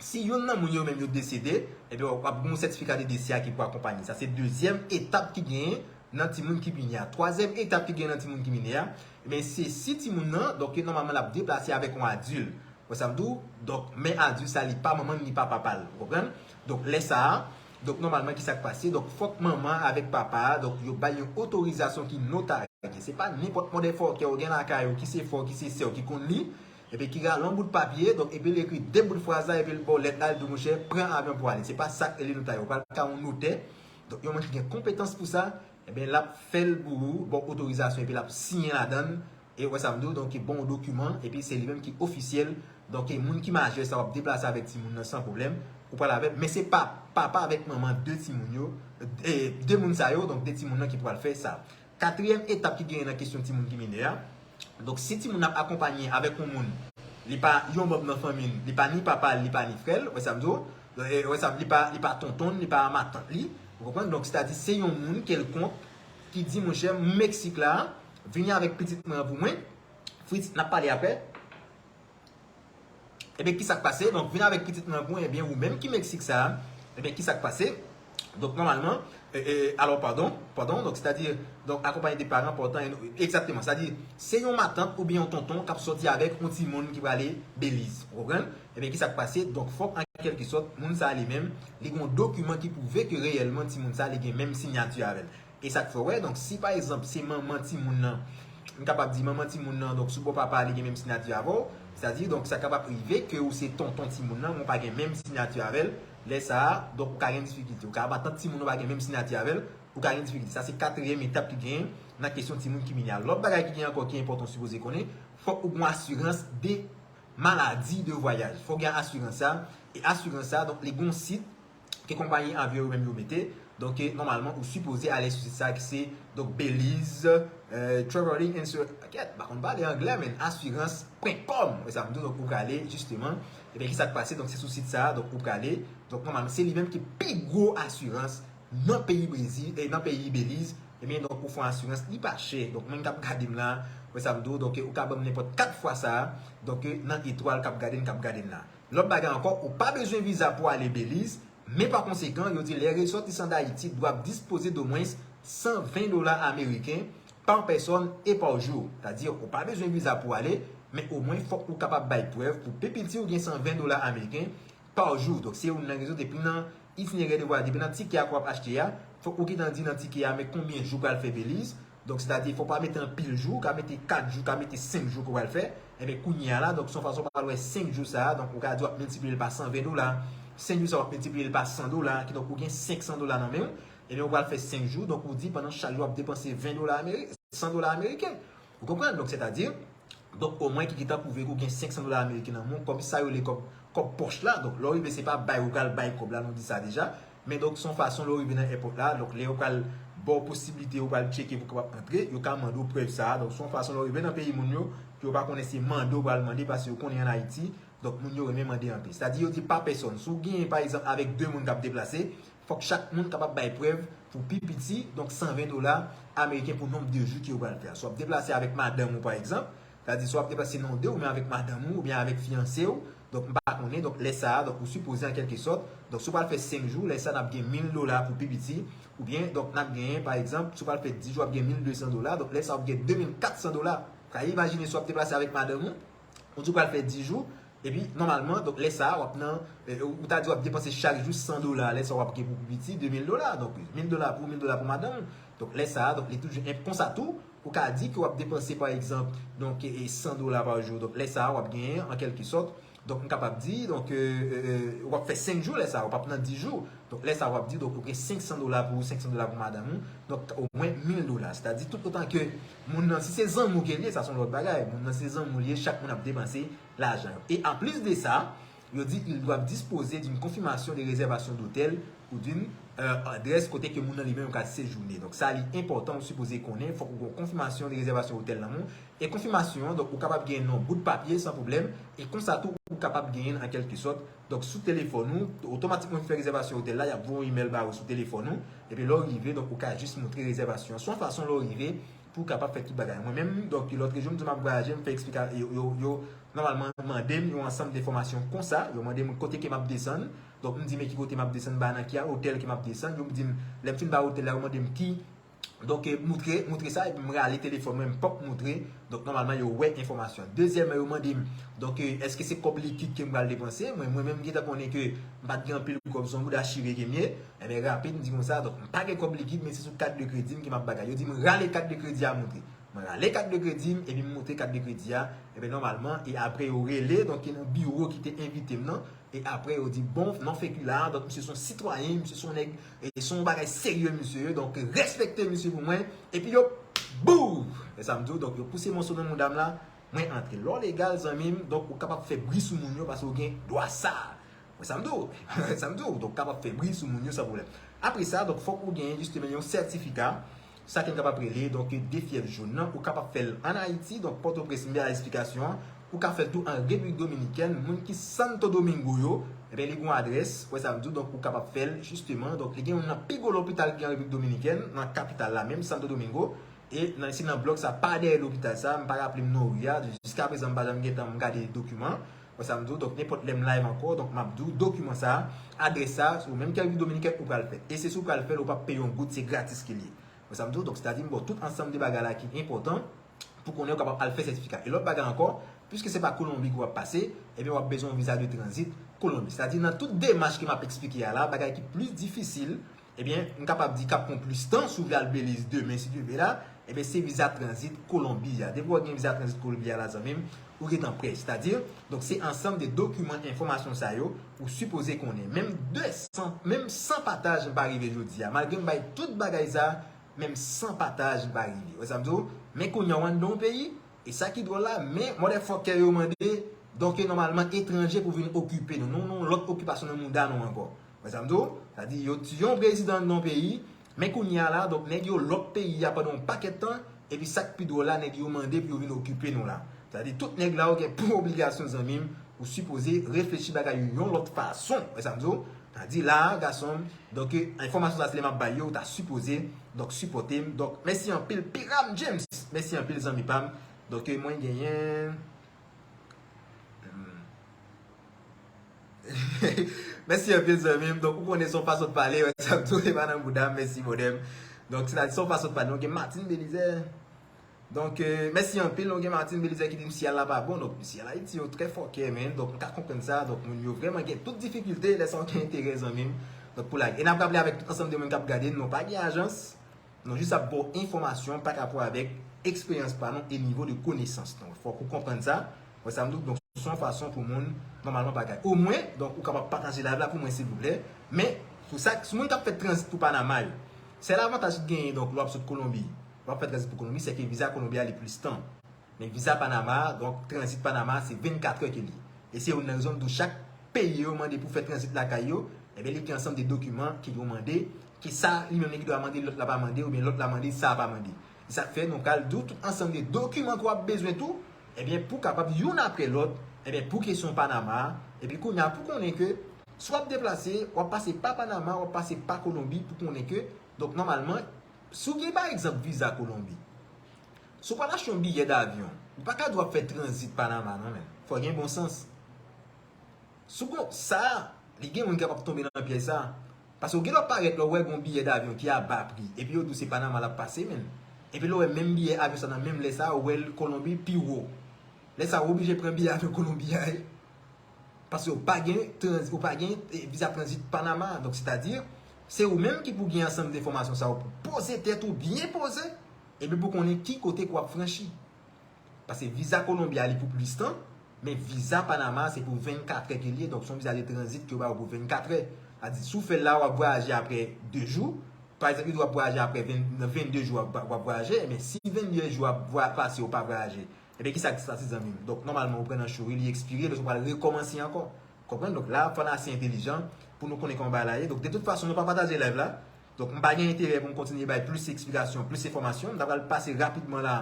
si youn nan moun yo menm yo desede, ebyen, w ap gen yon sètifika de dese a ki pou akonpanye. Sa se dezyèm etap ki genyen nan timoun ki minè a. Twazyèm etap ki genyen nan timoun ki minè a, ebyen, se si timoun nan, donk, nòmalman, l ap deplase avèk yon adil. Wè sa m di w? Donk, men adil sa, li pa manman l, ni pa papa l. Ou konprann? Donk, lè sa a, donk, nòmalman, ki sa k pase? Donk, fòk manman avèk papa a, donk, yo bay yon otorizasyon ki notari. Se pa nenpòt motherfucker ou gen lakay ou, ki se frè w, ki se sè w, ki konn li, epi ki rale yon bout papye, donk, epi l ekri de bout fraz la, epi l ba w lèt la, l di w, "Monchè, pran avyon pou ale." Se pa sa k rele notè. Ou pral ka yon notè. Donk, yon moun ki gen konpetans pou sa, ebyen, l ap fè l pou ou, ba w otorizasyon, epi l ap siyen ladan l. E wè sa m di w, donk, ki bon dokiman, epi se li menm ki ofisyèl. Donk, e moun ki majè sa w ap deplase avèk timoun nan san pwoblèm. Ou pral avè l, men se pa papa avèk manman de timoun yo, e, de moun sa yo, donk, de timoun nan ki pral fè sa. Katriyèm etap ki genyen nan kesyon timoun ki minè a. Donk, si timoun ap akonpanye avèk yon moun, li pa yon manm nan fanmi l, li pa ni papa l, li pa ni frè l, wè sa m di w, e, wè sa, li pa, li pa tonton l, li pa matant li, ou konprann? Donk, sètadi, se yon moun kèlkonk ki di, "Monchè, m Meksik la, vini avèk pitit mwen an pou mwen." Fritz, n ap pale apre. Ebyen, ki sa k pase? Donk, vin avèk pitit mwen pou mwen, ebyen, ou menm ki Meksik sa a, ebyen, ki sa k pase? Donk, nòmalman, e, e, alò, padon, padon, donk, sètadi, donk, akonpaye de paran pòtan, egzakteman, sètadi, se yon matant oubyen yon tonton k ap sòti avèk yon timoun ki prale Beliz. Ou konprann? Ebyen, ki sa k pase? Donk, fòk, an kèlkesòt, moun sa a li menm, li gen yon dokiman ki pwouve ke reyèlman timoun sa a li gen menm siyati avè l. E sa k fè w wè, donk, si pa egzanp, se manman timoun nan, m kapab di manman timoun nan, donk, sou bò papa a, li gen menm siyati avè w, sètadi, donk, sa kapab rive ke ou se tonton timoun nan, men w pa gen menm siyati avè l, lè sa a, donk, ou ka gen difikilte. Ou ka matant timoun nan pa gen menm siyati avè l, ou ka gen difikilte. Sa se katriyèm etap ki genyen nan kesyon timoun ki mine a. Lòt bagay ki genyen ankò ki enpòtan w sipoze konnen, fòk ou gen asirans de maladi de vwayaj. Fòk gen asirans sa. E asirans sa, donk, li gen yon sit ke konpayi avyon yo menm yo mete. Donk, e, nòmalman, ou sipoze ale sou sit sa ki se, donk, Belize, e, Traveling Insurance. Kèt, m pa konn pale anglè, men asirans pwen kòm. Wè sa m di w, donk, ou prale, jisteman. Ebyen, ki sa k pase? Donk, se sou sit sa, donk, ou prale. Donk, nòmalman, se li menm ki pi gwo asirans nan peyi Brezil, e nan peyi Beliz, ebyen, donk, ou fè yon asirans, li pa chè. Donk, mwen k ap gade m la, wè sa m di w, donk, ou ka ban m nenpòt kat fwa sa a, donk, nan etwal k ap gade n, k ap gade n la. Lòt bagay ankò, ou pa bezwen viza pou ale Beliz, men pa konsekan, yo di les ressortissants d'Haïti doivent disposer d'au moins san ven dola ameriken par personne et par jour. Sètadi, ou pa bezwen viza pou ale, men omwen fòk ou kapab bay prèv pou pi piti ou gen san ven dola ameriken pa jou. Donk, se youn nan rezon, depi nan itinerè de vwayaj, depi nan tikè a ke w ap achte a, fòk ou gentan di nan tikè a, men konbyen jou w pral fè Beliz. Donk, sètadi, fòk w pa mete anpil jou, ou ka mete kat jou, ou ka mete senk jou ke w pral fè. Ebyen, kounye a la, donk, se yon fason w pral wè senk jou sa a, donk, ou ka di w ap miltipliye l pa san ven dola. Senk jou sa a, w ap miltipliye l pa san dola, kidonk, ou gen senk san dola nan men w. Ebyen, ou pral fè senk jou, donk, ou di pandan chak jou w ap depanse ven dola ameriken, san dola ameriken. Ou konprann? Donk, sètadi, donk, omwen ki gentan pwouve ke w gen senk san dola ameriken nan men w, kòm sa yo rele kòb, kòb pòch la. Donk, lè w rive, se pa bay ou pral bay kòb la, nou di sa deja. Men donk, se yon fason lè w rive nan èpòt la, donk, lè yo pral ba w posiblite, yo pral tcheke pou w kapab antre, yo ka mande w prèv sa a. Donk, se yon fason lè w rive nan peyi moun yo, ke yo pa konnen se mande w pral mande, paske yo konnen ann Ayiti, donk, moun yo renmen mande anpil. Sètadi, yo di pa pèsòn. Si w genyen, pa egzanp, avèk de moun k ap deplase, fòk chak moun kapab bay prèv pou pi piti, donk san ven dola ameriken pou nonb de jou ke yo pral fè a. Si w ap deplase avèk madanm ou, pa egzanp, sètadi si w ap deplase non de ou, men avèk madanm ou, oubyen avèk fiyanse w, donk m pa konnen, donk lè sa a, donk ou sipoze an kèlkesòt, donk si w pral fè senk jou, lè sa a n ap gen mil dola pou pi piti, oubyen, donk n ap genyen, pa egzanp, si w pral fè dis jou, w ap gen mil de san dola, donk lè sa a w ap gen de mil kat san dola. Ou ka imajine si w ap deplase avèk madanm ou, ou di w pral fè dis jou, epi, nòmalman, donk, lè sa a, w ap nan, e, ou ta di w ap depanse chak jou san dola, lè sa a, w ap gen pou pi piti de mil dola. Donk, mil dola pou ou, mil dola pou madanm ou. Donk, lè sa a, donk, li toujou enp-, konsa tou, ou ka di ke w ap depanse, pa egzanp, donk, e, e, san dola pa jou. Donk, lè sa a, w ap genyen, an kèlkesòt, donk, m kapab di, donk, e, e, e, w ap fè senk jou, lè sa a, w p ap nan dis jou. Donk, lè sa a, w ap di, donk, ou gen senk san dola pou ou, senk san dola pou madanm ou. Donk, omwen mil dola. Sètadi, tout otan ke moun nan, si se zanmi w ke l ye, sa se yon lòt bagay. Moun nan se zanmi w l ye, chak moun ap depanse lajan yo. E anplis de sa, yo di, ils doivent disposer d'une confirmation de réservation d'hôtel ou d'une, euh, adresse kote ke moun nan li menm ka sejounen. Donk, sa li enpòtan, ou sipoze konnen, fòk ou gen yon konfimasyon de rezèvasyon otèl nan men w. E konfimasyon an, donk, ou kapab genyen nan yon bout papye san pwoblèm. E konsa tou, ou kapab genyen l an kèlkesòt. Donk, sou telefòn ou, otomatikman ou fè rezèvasyon otèl la, y ap voye yon imèl ba ou sou telefòn ou. Epi lè w rive, donk, ou ka jis montre rezèvasyon an. Se yon fason lè w rive, pou w kapab fè tout bagay. Mwen menm, donk, lòt jou, m di m ap vwayaje, m fè eksplika-, yo, yo, yo, nòmalman, mande m yon ansanm de enfòmasyon konsa, yo mande m kote ke m ap desann, donk, m di men ki kote m ap desann, ba nan ki otèl ke m ap desann, yo di m, lè m fin ba otèl la, yo mande m ki, donk, e, moutre, moutre sa, epi m rale telefòn mwen, m p ap moutre, donk, nòmalman, yo wè enfòmasyon an. Dezyèmman, yo mande m, donk, e, èske se kòb likid ke m pral depanse? Mwen, mwen menm, m gentan konnen ke m pa t gen anpil kòb, se yon bouda chire ke m ye, Ebyen, rapid, m di konsa, donk, m pa gen kòb likid, men se sou kat de kredi m ke m ap bagay. Yo di m rale kat de kredi a montre. Mwen rale kat de kredi m, epi m montre kat de kredi a. Ebyen, nòmalman, e apre yo rele, donk, ki nan biwo ki te envite m nan. E apre, yo di, bon, non fekila, donk, misye se yon sitwayen, misye se yon nèg, e se yon bagay serye, misye ye, donk, respekte misye pou mwen. Epi yo, bou! E sa m di w, donk, yo pouse mòso nan mouda m la, mwen antre. Lè w legal, zanmi m, donk, ou kapab fè bri sou moun yo, paske w gen dwa sa. Wè sa m di w, wè sa m di w, donk kapab fè bri sou moun yo san pwoblèm. Apre sa, donk fòk ou genyen jisteman yon sètifika, sa ke n kapab rele, donk de fyèv jòn nan, ou kapab fè l ann Ayiti, donk Pòtoprens, m bay esplikasyon an, ou ka fè l tou an Repiblik Dominikèn, moun ki Santo Domingo yo, ebyen li gen yon adrès, wè sa m di w, donk ou kapab fè l jisteman, donk li gen youn nan pi gwo lopital ki gen an Repiblik Dominikèn, nan kapital la menm, Santo Domingo, e nan, se nan blòk sa, pa dèyè lopital sa, m pa raple m non ri a, jiskaprezan m pa janm gentan m gade dokiman, Wè sa m di w? Donk, nenpòt lè m live ankò, donk, m ap di w, dokiman sa a, adrès sa a, se ou menm ki Repiblik Dominiken ou pral fè. E se si w pral fè l, ou p ap peye yon goud, se gratis ke l ye. Wè sa m di w? Donk, sètadi, m ba w tout ansanm de bagay la ki enpòtan pou konnen ou kapab al fè sètifika. E lòt bagay ankò, piske se pa Kolonbi ke w ap pase, ebyen, w ap bezwen yon viza de tranzit Kolonbi. Sètadi, nan tout demach ke m ap eksplike a la, bagay ki plis difisil, ebyen, m kapab di k ap pran plis tan si w vle al Beliz demen, si Dye vle la, ebyen, se viza tranzit Kolonbi a. Depi w gen viza tranzit Kolonbi a la, zanmi m, ou gentan prè. Sètadi, donk, se ansanm de dokiman, enfòmasyon sa yo, ou sipoze konnen. Menm de san, menm san pataj, m pa rive jodi a. Malgre m bay tout bagay sa, menm san pataj, m pa rive. Wè sa m di w? Men kounye a, w anndan yon peyi, e sa ki dwòl la, men motherfucker yo mande, donk, nòmalman, etranje pou vin okipe nou. Nou, nou, lòt okipasyon nan mouda nou ankò. Wè sa m di w? Sètadi, yo tiye yon prezidan nan yon peyi, men kounye a la, donk, nèg yo lòt peyi a pandan yon pakèt tan, epi sa k pi dwòl la, nèg yo mande pou yo vin okipe nou la. Sètadi, tout nèg la yo gen pou obligasyon, zanmi m, ou sipoze reflechi bagay yo yon lòt fason. Wè sa m di w? Sètadi, la a, gason m, donk, enfòmasyon sa, se lè m ap bay yo, ou ta sipoze, donk, sipòte m. Donk, mèsi anpil, Piram James. Mèsi anpil, zanmi pa m. Donk, mwen genyen, hmm. Mèsi anpil, zanmi m. Donk, ou konnen se yon fason de pale, wè sa m tou, e pa nan bouda m, mèsi, modèm. Donk, sètadi, se yon fason de pale. Nou gen Martine Belizaire. Donk, euh, mèsi anpil, nou gen Martine Belizaire ki di m syèl la pa bon. Donk, syèl Ayiti yo trè fòkè, men. Donk, m ka konprann sa. Donk, moun yo vrèman gen tout difikilte, lè sa w gen enterè, zanmi m. Donk, pou lage. E n ap raple avèk tout ansanm de moun k ap gade n, nou pa gen ajans. Nou jis ap ba w enfòmasyon pa rapò avèk eksperyans pa nou e nivo de konesans nou. Fòk ou konprann sa. Wè sa m di w? Donk, se yon fason pou moun, nòmalman, pa kay. Omwen, donk, ou kapab pataje live la pou mwen, silvouplè. Men, pou sa, si moun k ap fè tranzit pou Panama yo, sèl avantaj ki genyen, donk, lè w ap sot Kolonbi, w ap fè tranzit pou Kolonbi, se ke viza Kolonbi a li plis tan. Men viza Panama, donk, tranzit Panama, se vennkatrè ke li ye. E se youn nan rezon m di w chak peyi yo mande pou fè tranzit lakay yo, ebyen, li gen ansanm de dokiman ke yo mande, ke sa li menm li gen dwa mande, lòt la pa mande, oubyen lòt la mande, sa a pa mande. E sa k fè nou pral di w tout ansanm de dokiman ke w ap bezwen tou, ebyen, pou kapab youn apre lòt, ebyen, pou kesyon Panama a, epi kounye a, pou konnen ke si w ap deplase, w ap pase pa Panama, w ap pase pa Kolonbi, pou konnen ke, donk, nòmalman, si w gen, pa egzanp, viza Kolonbi, si w pral achte yon biyè davyon, ou pa ka di w ap fè tranzit Panama, non, men. Fò w gen bon sans. Sou bon, sa, li gen moun ki kapab tonbe nan pyèj sa. Paske w gen lè w parèt lè w wè gon biyè davyon ki a ba pri, epi yo di w se Panama l ap pase, menm. Epi lè w wè menm biyè avyon sa nan menm lè sa, ou wè l Kolonbi pi wo. Lè sa, ou oblije pran biyè avyon Kolonbi a, wi. Paske ou pa gen tranz-, ou pa gen, eh, viza tranzit Panama. Donk, sètadi, se ou menm ki pou gen ansanm de enfòmasyon sa yo pou poze tèt ou byen poze, epi pou konnen ki kote ke w ap franchi. Paske viza Kolonbi a li pou plis tan, men viza Panama se pou vennkatrè ke li ye, donk se yon viza de tranzit ke yo ba w pou vennkatrè. Sa di, si w fè l la, w ap vwayaje apre de jou. Pa egzanp, ou di w ap vwayaje apre ven, nan vennde jou w ap, w ap vwayaje, ebyen si vennde jou ap vwa-, pase ou pa vwayaje, ebyen kisa k di sa, ti zanmi m? Donk, nòmalman, ou pran nan chouri, li ekspire, lè sa w pral rekòmanse ankò. Konprann? Donk, la, fò n ase entelijan pou nou konnen kòman bagay la ye. Donk, de tout fason, nou pa pataje live la. Donk, m pa gen enterè pou m kontinye bay plis eksplikasyon, plis enfòmasyon. M ta pral pase rapidman la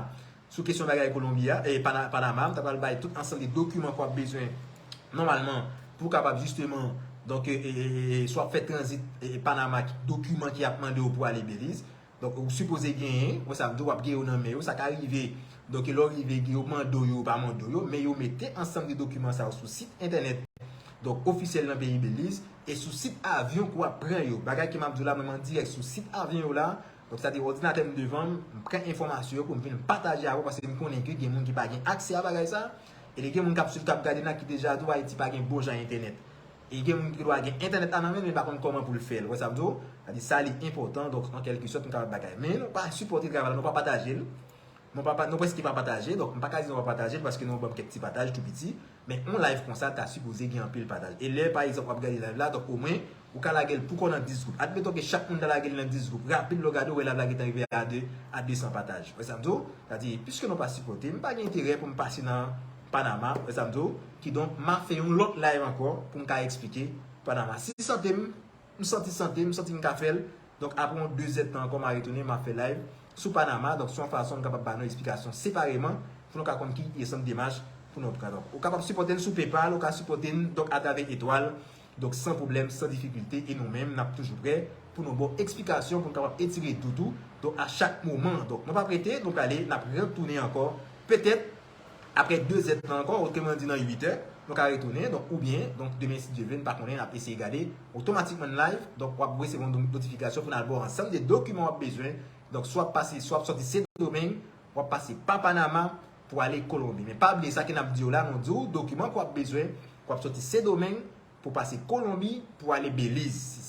sou kesyon bagay Kolonbi a, e Pana-, Panama. M ta pral bay tout ansanm de dokiman ke w ap bezwen, nòmalman, pou w kapab, jisteman, donk, e, e, e, e, si w ap fè tranzit, e, e, Panama, ki, dokiman ke y ap mande w pou ale Beliz. Donk, ou sipoze genyen, wè sa m di w, w ap gen yo nan men yo, sa ka rive. Donk, lè w rive, yo mande w yo, yo pa mande w yo, men yo mete ansanm de dokiman sa yo sou sit entènèt, donk, ofisyèl nan peyi Beliz, e sou sit avyon ke w ap pran yo. Bagay ke m ap di w la, mwen, m an dirèk sou sit avyon yo la. Donk, sa di òdinatè m devan m, m pran enfòmasyon yo pou m vin pataje avè w, paske m konnen ke gen moun ki pa gen aksè a bagay sa. E gen moun k ap swiv, k ap gade n la, ki deja di w Ayiti pa gen bon jan entènèt. E gen moun ki dwa gen entènèt la nan men l, men pa konn kòman pou l fè l. Ou wè sa m di w? Sa di sa li enpòtan, donk, an kèlke sòt, nou kapab bagay. Men nou pa sipòte travay la, nou pa pataje l. Nou pa, pa, nou prèske pa pataje, donk, m pa ka di nou pa pataje l, paske nou ban m kèk ti pataj tou piti. Men yon live konsa ta sipoze gen anpil pataj. E lè, pa egzanp, w ap gade live la, donk, omwen, ou ka lage l pou kò w nan dis gwoup. Admeton ke chak moun ta lage l nan dis gwoup. Rapid, lè w gade, ou wè live la gentan rive a de, a de san pataj. Ou wè sa m di w? Sa di, piske nou pa sipòte, m pa gen enterè pou m pase nan Panama, ou wè sa m di w? Kidonk, m a fè yon lòt live ankò pou m ka eksplike Panama. Si sante m, m santi sante m, m santi m ka fè l. Donk, apre yon de zèdtan ankò, m a retounen, m a fè live sou Panama. Donk, se yon fason m kapab ba nou eksplikasyon separeman pou nou ka konn ki ansanm demach pou nou pran. Donk, ou kapab sipòte n sou PayPal, ou ka sipòte n, donk, atravè etwal. Donk, san pwoblèm, san difikilte, e nou menm, n ap toujou prè pou nou ba w eksplikasyon, pou nou kapab etire dout ou, donk, a chak moman. Donk, nou p ap rete, nou prale, n ap retounen ankò, petèt, apre de zèdtan ankò, otreman di nan uit è, Nou ka retounen, donk, oubyen, donk, demen, si Dye vle, n pa konnen, n ap eseye gade, otomatikman n live, donk, w ap resevwa yon notifikasyon pou n al ba w ansanm de dokiman w ap bezwen. Donk, swa w ap pase, swa w ap sòti Sendomeng, w ap pase pa Panama pou ale Kolonbi. Men pa bliye sa ke n ap di w la, nou di w, dokiman ke w ap bezwen, ke w ap sòti Sendomeng pou pase Kolonbi pou ale Beliz.